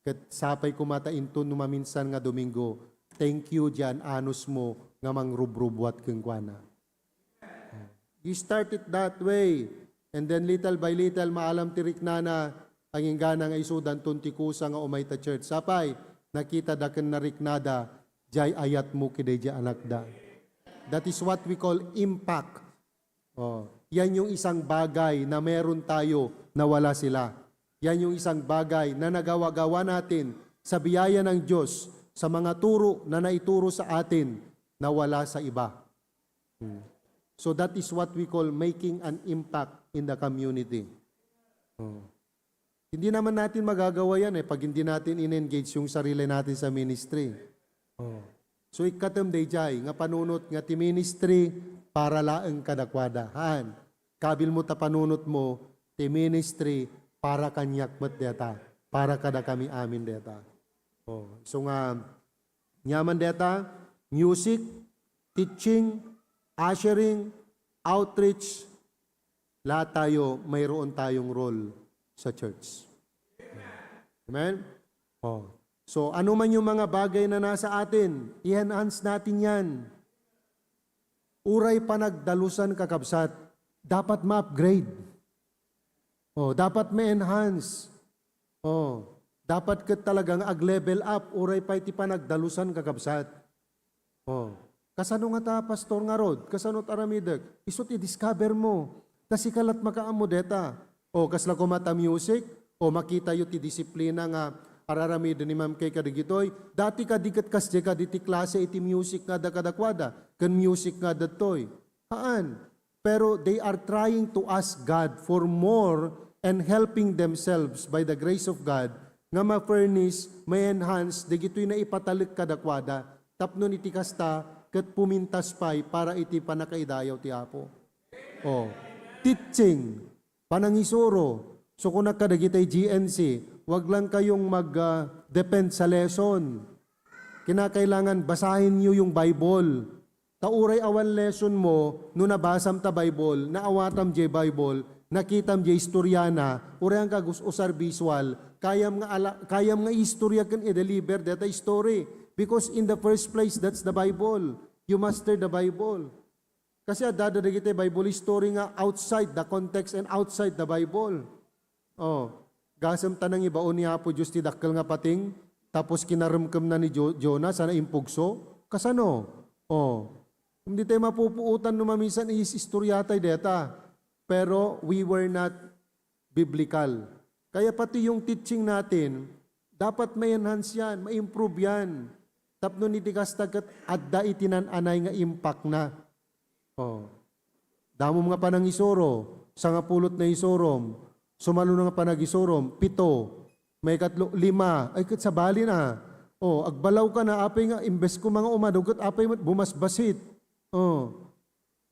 ket sapay koma ta inton no maminsan nga Domingo, thank you diay an-anusmo nga mangrubrubbuat kenkuana. You start it that way. And then little by little, maalam ti riknana, agingga nga isudanton ti kusa nga umay ta church. Sapay, nakitada ken nariknada, diay ayatmo kadaydiay anakda. That is what we call impact. Oh, yan yung isang bagay na meron tayo na wala sila. Yan yung isang bagay na nagawa-gawa natin sa biyaya ng Diyos, sa mga turo na naituro sa atin na wala sa iba. Hmm. So that is what we call making an impact in the community. Oh. Hindi naman natin magagawa yan eh, pag hindi natin in-engage yung sarili natin sa ministry. Oh. So, ikkatem dayjay, nga panunot nga ti ministry para laeng kadakwada. Haan, kabilmo ta panunotmo, ti ministry para kaniak met deta, para kadakami amin deta. Oh. So nga, nyaman deta, music, teaching, ushering, outreach, lahat tayo, mayroon tayong role sa church. Amen? Oh. So, ano man yung mga bagay na nasa atin, i-enhance natin yan. Uray panagdalusan, kakabsat, dapat ma-upgrade. Oh, dapat ma-enhance. Oh, dapat ket talaga nga ag-level up, uray pay ti panagdalusan, kakabsat. Oh, kasano ngata, Pastor, ngarud? Kasano ti aramidek? Isu ti discover mo. Ta sika lat makaammo deta. Oh, kasla koma ta music? Oh, makitayo ti disiplina nga ar-aramiden ni Ma'am Kay kadagitoy. Dati kadi ket kasdiay kadi ti klase iti music nga adda kadakuada, ken music nga adda ditoy. Haan. Pero they are trying to ask God for more and helping themselves by the grace of God nga ma-furnish, ma-enhance dagitoy naipatalek kadakuada tapno iti kasta ket pumintas pay para iti pannakaidayaw ti Apo. Oh, teaching, panangisuro. So, kunak kadagiti G N C, wag lang kayong mag, ah, depend sa lesson. Kinakailangan basahin niyo yung Bible. Ta uray awan lesson mo, no nabasam ta Bible, naawatam jay Bible, nakitam jay istoriana, uray ang kagus-usar visual, kayam nga ala-, kayam nga istorya ken i-deliver data story. Because in the first place, that's the Bible. You master the Bible. Kasi adda dagiti Bible story nga outside the context and outside the Bible. Oh, gasem ta nangibaon ni Apo Dios ti dakkel nga pating, tapos kinaremkemna ni Jo-, Jonas a naimpugso? Kasano? Oh, hindi tayo mapupuutan no mamisan is-, istorya tayo deta. Pero we were not biblical. Kaya pati yung teaching natin, dapat ma-enhance yan, ma-improve yan. Tapno iti kasta ket adda iti nan-anay nga impact na. Oh. Damom nga panangisuro, sangapulot na isurom, sumalo na nga panagisurom, pito, maikatlo, lima, ay ket sabali na. Oh, agbalaw ka na, apay nga imbes ko mga umado ket apay met bumasbasit. Oh.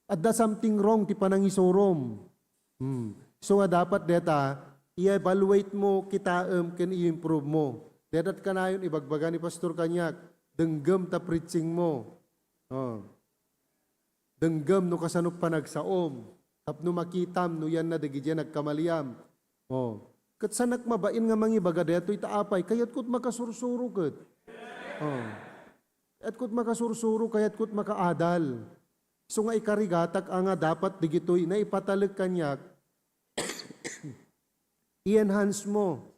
Adda something wrong ti panangisurom. Hmm. So nga dapat deta, i-evaluate mo, kitaem, ken i-improve mo. Deta't kanayon, ibagbaga ni Pastor kaniak, denggem ta preaching mo. Oh. Denggem no kasano panagsaom. Tapno makitam no yan na dagidiay nagkamaliam. Oh. Ket sanak mabain nga mangibaga daytoy ta apay, kayatko't makasursuro ket. Oh. Kayatko't makasursuro, kayatko't makaadal. So nga ikarigatak a nga dapat digitoy naipatalek kaniak, i-enhance mo.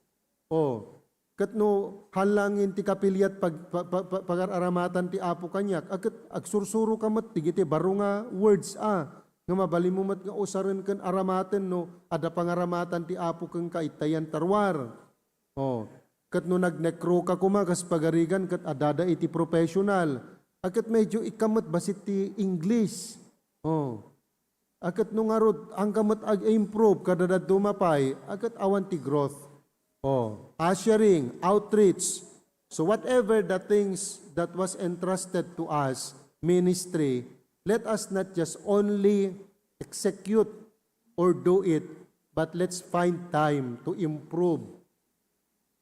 Oh, ket no halangin ti kapiliat pag-, pa-, pa-, pa-, pagar-aramatan ti Apo kaniak, a ket agsursuro ka met digiti baro nga words a, nga mabalin mo met nga usaren ken aramaten no adda pangaramatan ti Apo kenka itayan taruar. Oh, ket no nagnekro ka koma kas pagarigan ket adada iti professional, a ket medyo ikka met bassit ti English. Oh. A ket no ngarud, angka met ag-improve kadadaduma pay, a ket awan ti growth. Oh, ushering, outreach. So whatever the things that was entrusted to us, ministry, let us not just only execute or do it, but let's find time to improve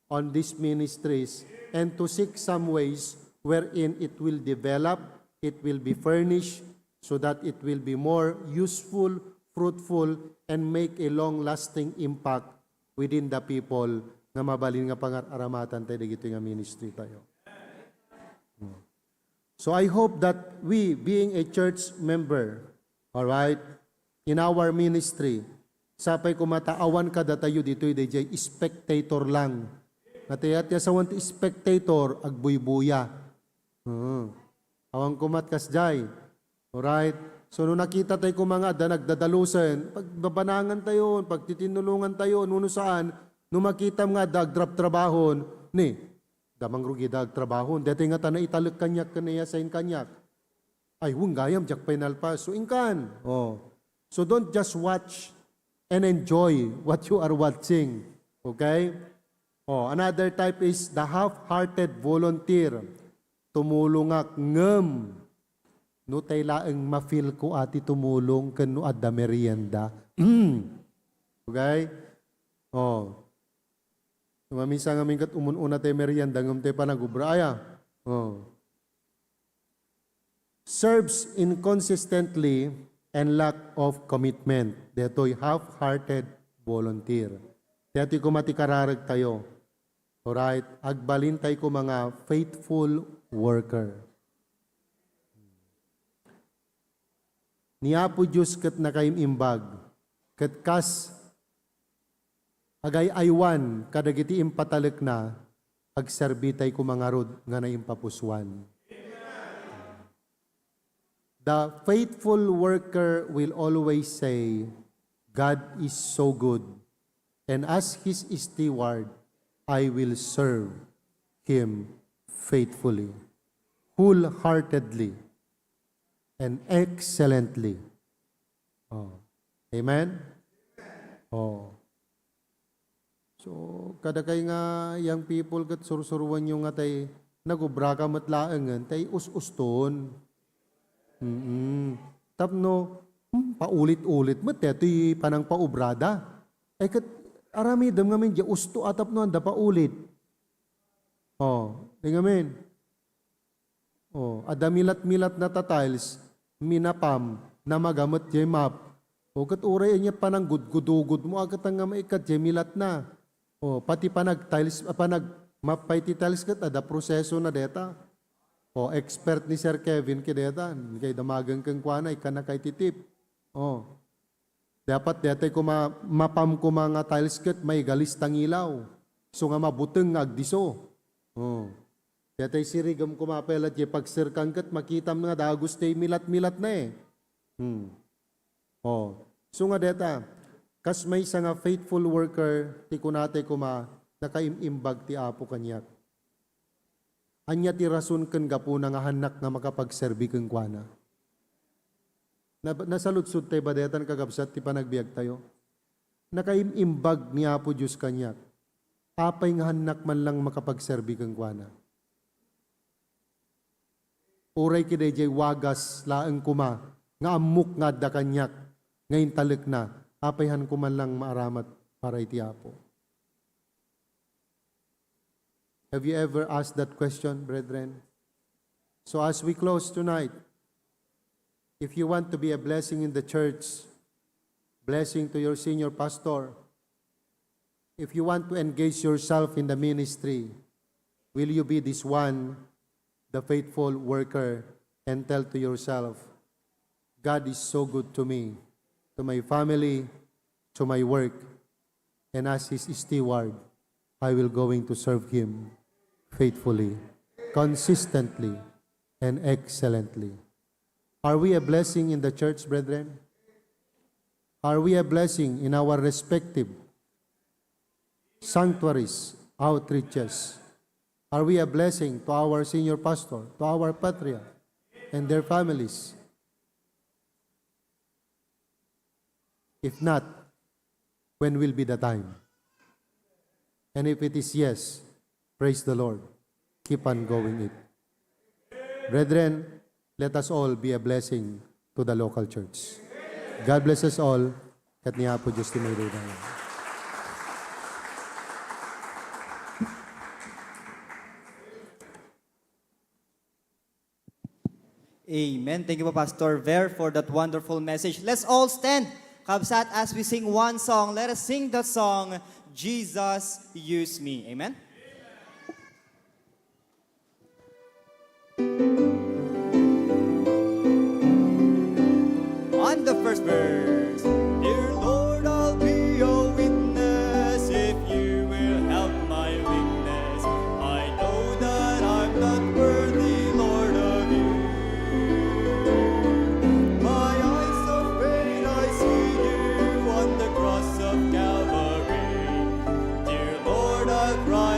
on these ministries and to seek some ways wherein it will develop, it will be furnished, so that it will be more useful, fruitful, and make a long-lasting impact within the people nga mabalin nga pangar-aramatan tayo dagitoy nga ministry tayo. Hmm. So I hope that we, being a church member, all right, in our ministry, sapay koma ta awan kadatayo ditoy daydiay spectator lang. Nga ti, ti asawan ti spectator, agbuybuya. Hmm. Awan koma ti kasdiay. Alright? So, no nakita tayo koma nga adda nagdadalusen, pagbabanangan tayo, pagtitinnulungan tayo, no, no saan, no makitam nga adda agtrabtrabahon, ni, damang rugi da agtrabahon. Detoy nga ta naitalek kaniak ken naiassign kaniak. Ay, wen gayam, diak pay nalpas. So, inkan. Oh. So, don't just watch and enjoy what you are watching. Okay? Oh, another type is the half-hearted volunteer. Tumulongak ngem no tay laeng ma-feel ko a ti tumulong ken no adda merienda. Okay? Oh. Mamisa ngamin ket umun-una tay merienda ngem tay panagubra aya. Oh. Serves inconsistently and lack of commitment. Detoy half-hearted volunteer. Detoy koma ti kararag tayo. Alright? Agbalin tayo koma nga faithful worker. Ni Apo Dios ket nakaim-imbag, ket kas agay-aywan kadagiti impatalekna, agserbi tayo koma ngarud nga naimpapusuan. The faithful worker will always say, "God is so good, and as His steward, I will serve Him faithfully, wholeheartedly, and excellently." Oh. Amen? Oh. So, kadakay nga young people ket sursuruanyo nga tay nagubra ka met laengen, tay us-uston. Mm. Tapno, hmm, paulit-ulit met, daytoy panangpaobrada. Ay ket, aramidem ngamin, diay usto a tapno anda paulit. Oh, di ngamin. O, adda milat-milatna ta tiles, minapam, namaga met jay map. O, ket uray ania pananggudgudugod mo a ket nga maikkat jay milatna. O, pati panag-tiles, ah, panag-map pay ti tiles ket adda prosesona deta. O, expert ni Sir Kevin kadeta, kay damagen kenkuana, ikkanna kay ti tip. O. Dapat detay koma, mapam koma nga tiles ket maigalis ta ngilaw. So nga mabuteng nga agdiso. O. Detay sirigem koma pay la ti pagserkan ket makitam nga dagus ti milat-milatna eh. Hmm. O. So nga deta, kas maysa nga faithful worker, ti kunatay koma, nakaim-imbag ti Apo kaniak. Ania ti rason ken gapuna nga hannak nga makapagserbi kenkuana? Na-, nasaludsod tay ba detan, kakabsat, ti panagbiagtayo? Nakaim-imbag ni Apo Dios kaniak. Apay nga hannak man lang makapagserbi kenkuana? Uray kadaydiay wagas laeng koma nga ammok nga adda kaniak nga intalekna, apay hanko man lang maaramat para iti Apo? Have you ever asked that question, brethren? So as we close tonight, if you want to be a blessing in the church, blessing to your senior pastor, if you want to engage yourself in the ministry, will you be this one, the faithful worker, and tell to yourself, "God is so good to me, to my family, to my work, and as his steward, I will going to serve him faithfully, consistently, and excellently." Are we a blessing in the church, brethren? Are we a blessing in our respective sanctuaries, outreaches? Are we a blessing to our senior pastor, to our patriarch, and their families? If not, when will be the time? And if it is yes, praise the Lord. Keep on going it. Brethren, let us all be a blessing to the local church. God bless us all. Ket ni Apo Dios ti maydaydayaw. Amen. Thank you po, Pastor Ver, for that wonderful message. Let's all stand, kabsat, as we sing one song. Let us sing the song, "Jesus, Use Me." Amen. On the first verse, "Dear Lord, I'll be your witness if you will help my weakness. I know that I'm not worthy, Lord, of you. My eyes of faith, I see you on the cross of Calvary. Dear Lord, I'll cry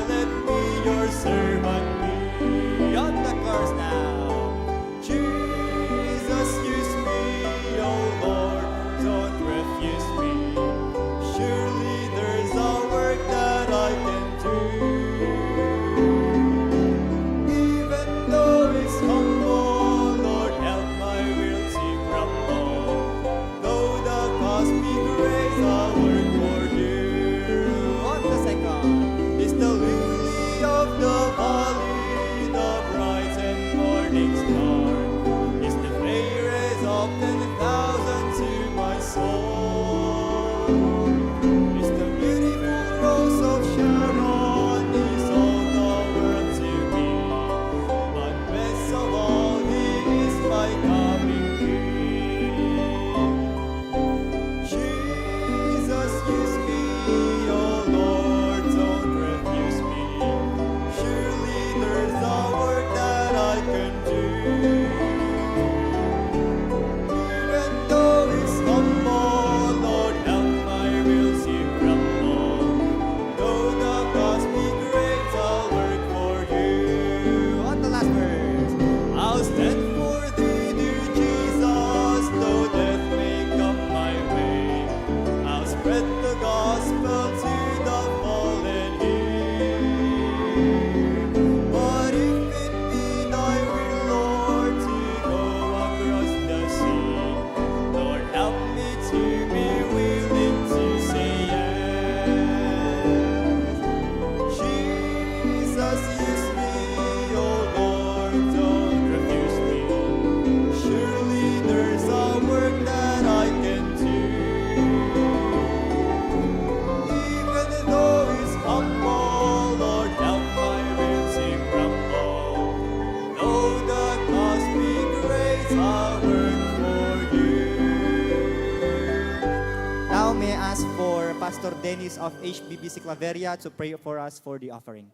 Pastor Dennis of H B B C Claveria to pray for us for the offering.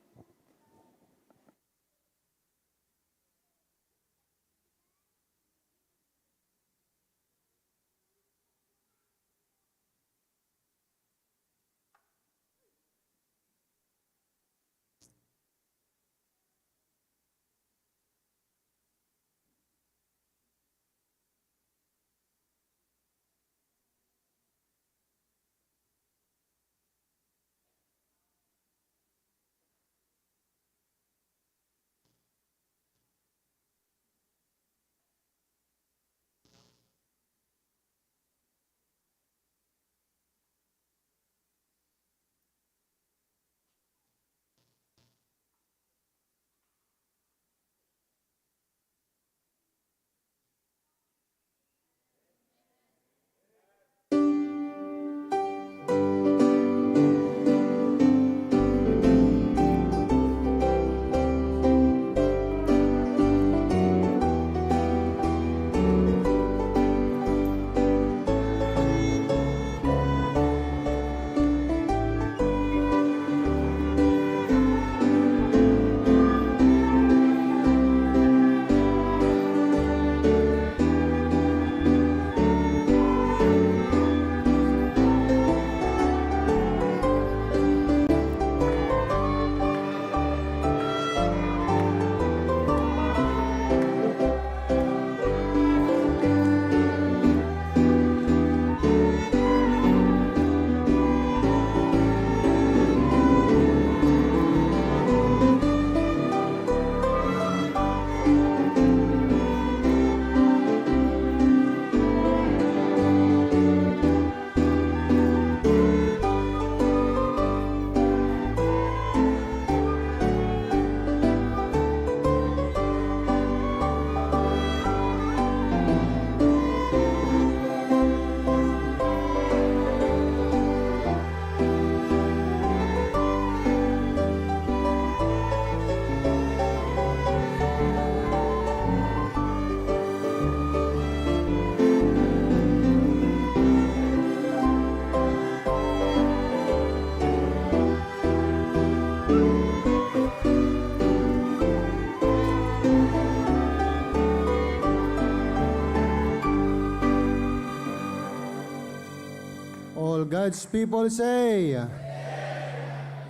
All God's people say,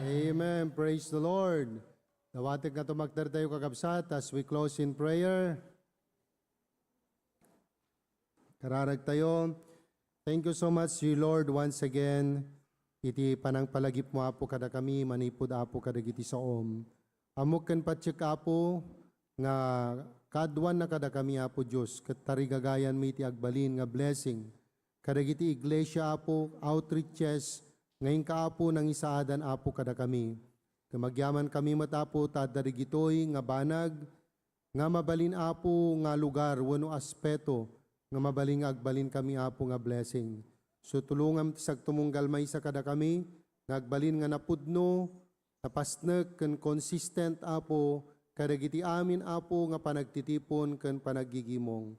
Amen. Praise the Lord. Dawatek nga tumakder tayo, kakabsat, as we close in prayer. Kararag tayo. Thank you so much, you Lord, once again, iti panangpalagipmo, Apo, kadakami, manipud, Apo, kadagiti saom. Ammok ken patiek, Apo, nga kaaduanna kadakami, Apo Dios, ket tarigagayanmi iti agbalin nga blessing kadagiti iglesia, Apo, outreaches, nga inka, Apo, nangisaadan, Apo, kadakami. Ket agyamankami met, Apo, ta adda dagitoy nga banag, nga mabalin, Apo, nga lugar wenno aspeto nga mabalin nga agbalinkami, Apo, nga blessing. So, tulongam ti sagtumunggal maysa kadakami nga agbalin nga napudno, napasnek, ken consistent, Apo, kadagiti amin, Apo, nga panagtitipon ken panaggigimong.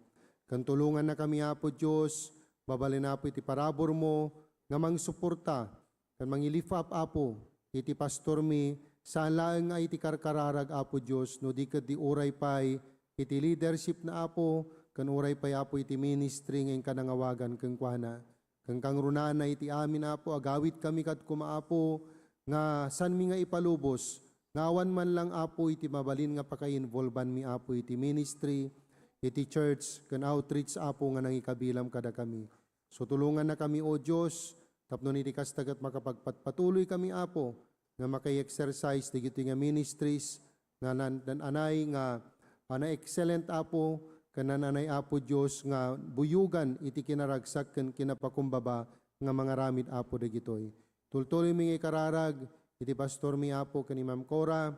Ken tulongannakami, Apo Dios, mabalin, Apo, iti paraburmo nga mangsuporta ken mangi-lift up, Apo, iti pastormi, saan laeng nga iti karkararag, Apo Dios, no di ket di uray pay iti leadership na, Apo, ken uray pay, Apo, iti ministry nga inka nangawagan kenkuana. Ken kangrunaanna iti amin, Apo, agawidkami kad koma, Apo, nga saanmi nga ipalubos nga awan man lang, Apo, iti mabalin nga pakainvolbanmi, Apo, iti ministry, iti church, ken outreach, Apo, nga nangikabilam kadakami. So, tulongannakami, O Dios, tapno iti kasta ket makapagpatpatuloykami, Apo, nga makai-exercise dagitoy nga ministries nga nan-, nan-anay nga, ah, na-excellent, Apo, ken nan-anay, Apo Dios, nga buyogan iti kinaragsak ken kinapakumbaba nga mangaramid, Apo, dagitoy. Tultuloymi nga ikararag iti pastormi, Apo, ken ni Ma'am Cora.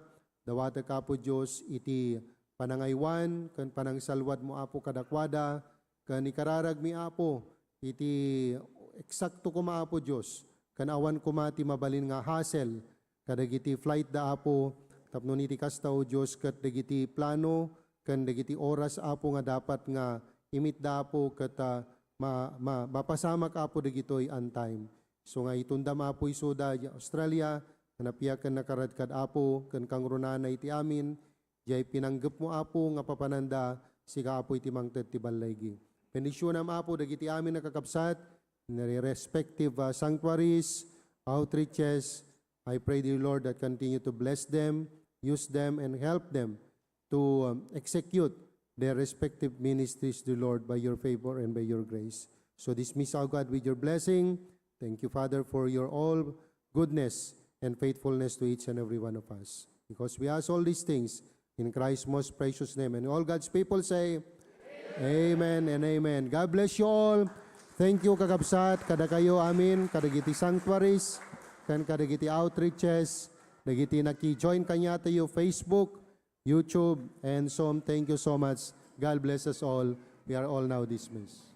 Dawatek, Apo Dios, iti panangaywan ken panangsalwadmo, Apo, kadakuada, ken ikararagmi, Apo, iti eksakto koma, Apo Dios, ken awan koma ti mabalin nga hassle kadagiti flight da, Apo, tapno iti kasta, O Dios, ket dagiti plano ken dagiti oras, Apo, nga dapat nga imitda, Apo, ket, ah, ma-, ma-, mapasamak, Apo, dagitoy on time. So nga itundam, Apo, isuda idiay Australia, nga napiak ken nakaradkad, Apo, ken kangrunana iti amin, diay pinanggepmo, Apo, nga papananda, sika, Apo, iti mangted ti balligi. Bendisyonam, Apo, dagiti amin a kakabsat, in their respective, uh, sanctuaries, outreaches. I pray, dear Lord, that continue to bless them, use them, and help them to, um, execute their respective ministries, dear Lord, by your favor and by your grace. So dismiss, O God, with your blessing. Thank you, Father, for your all goodness and faithfulness to each and every one of us. Because we ask all these things in Christ's most precious name. And all God's people say, Amen and amen. God bless you all. Thank you, kakabsat, kadakayo amin, kadagiti sanctuaries, ken kadagiti outreaches, dagiti naki-join kaniatayo, Facebook, YouTube, and Zoom. Thank you so much. God bless us all. We are all now dismissed.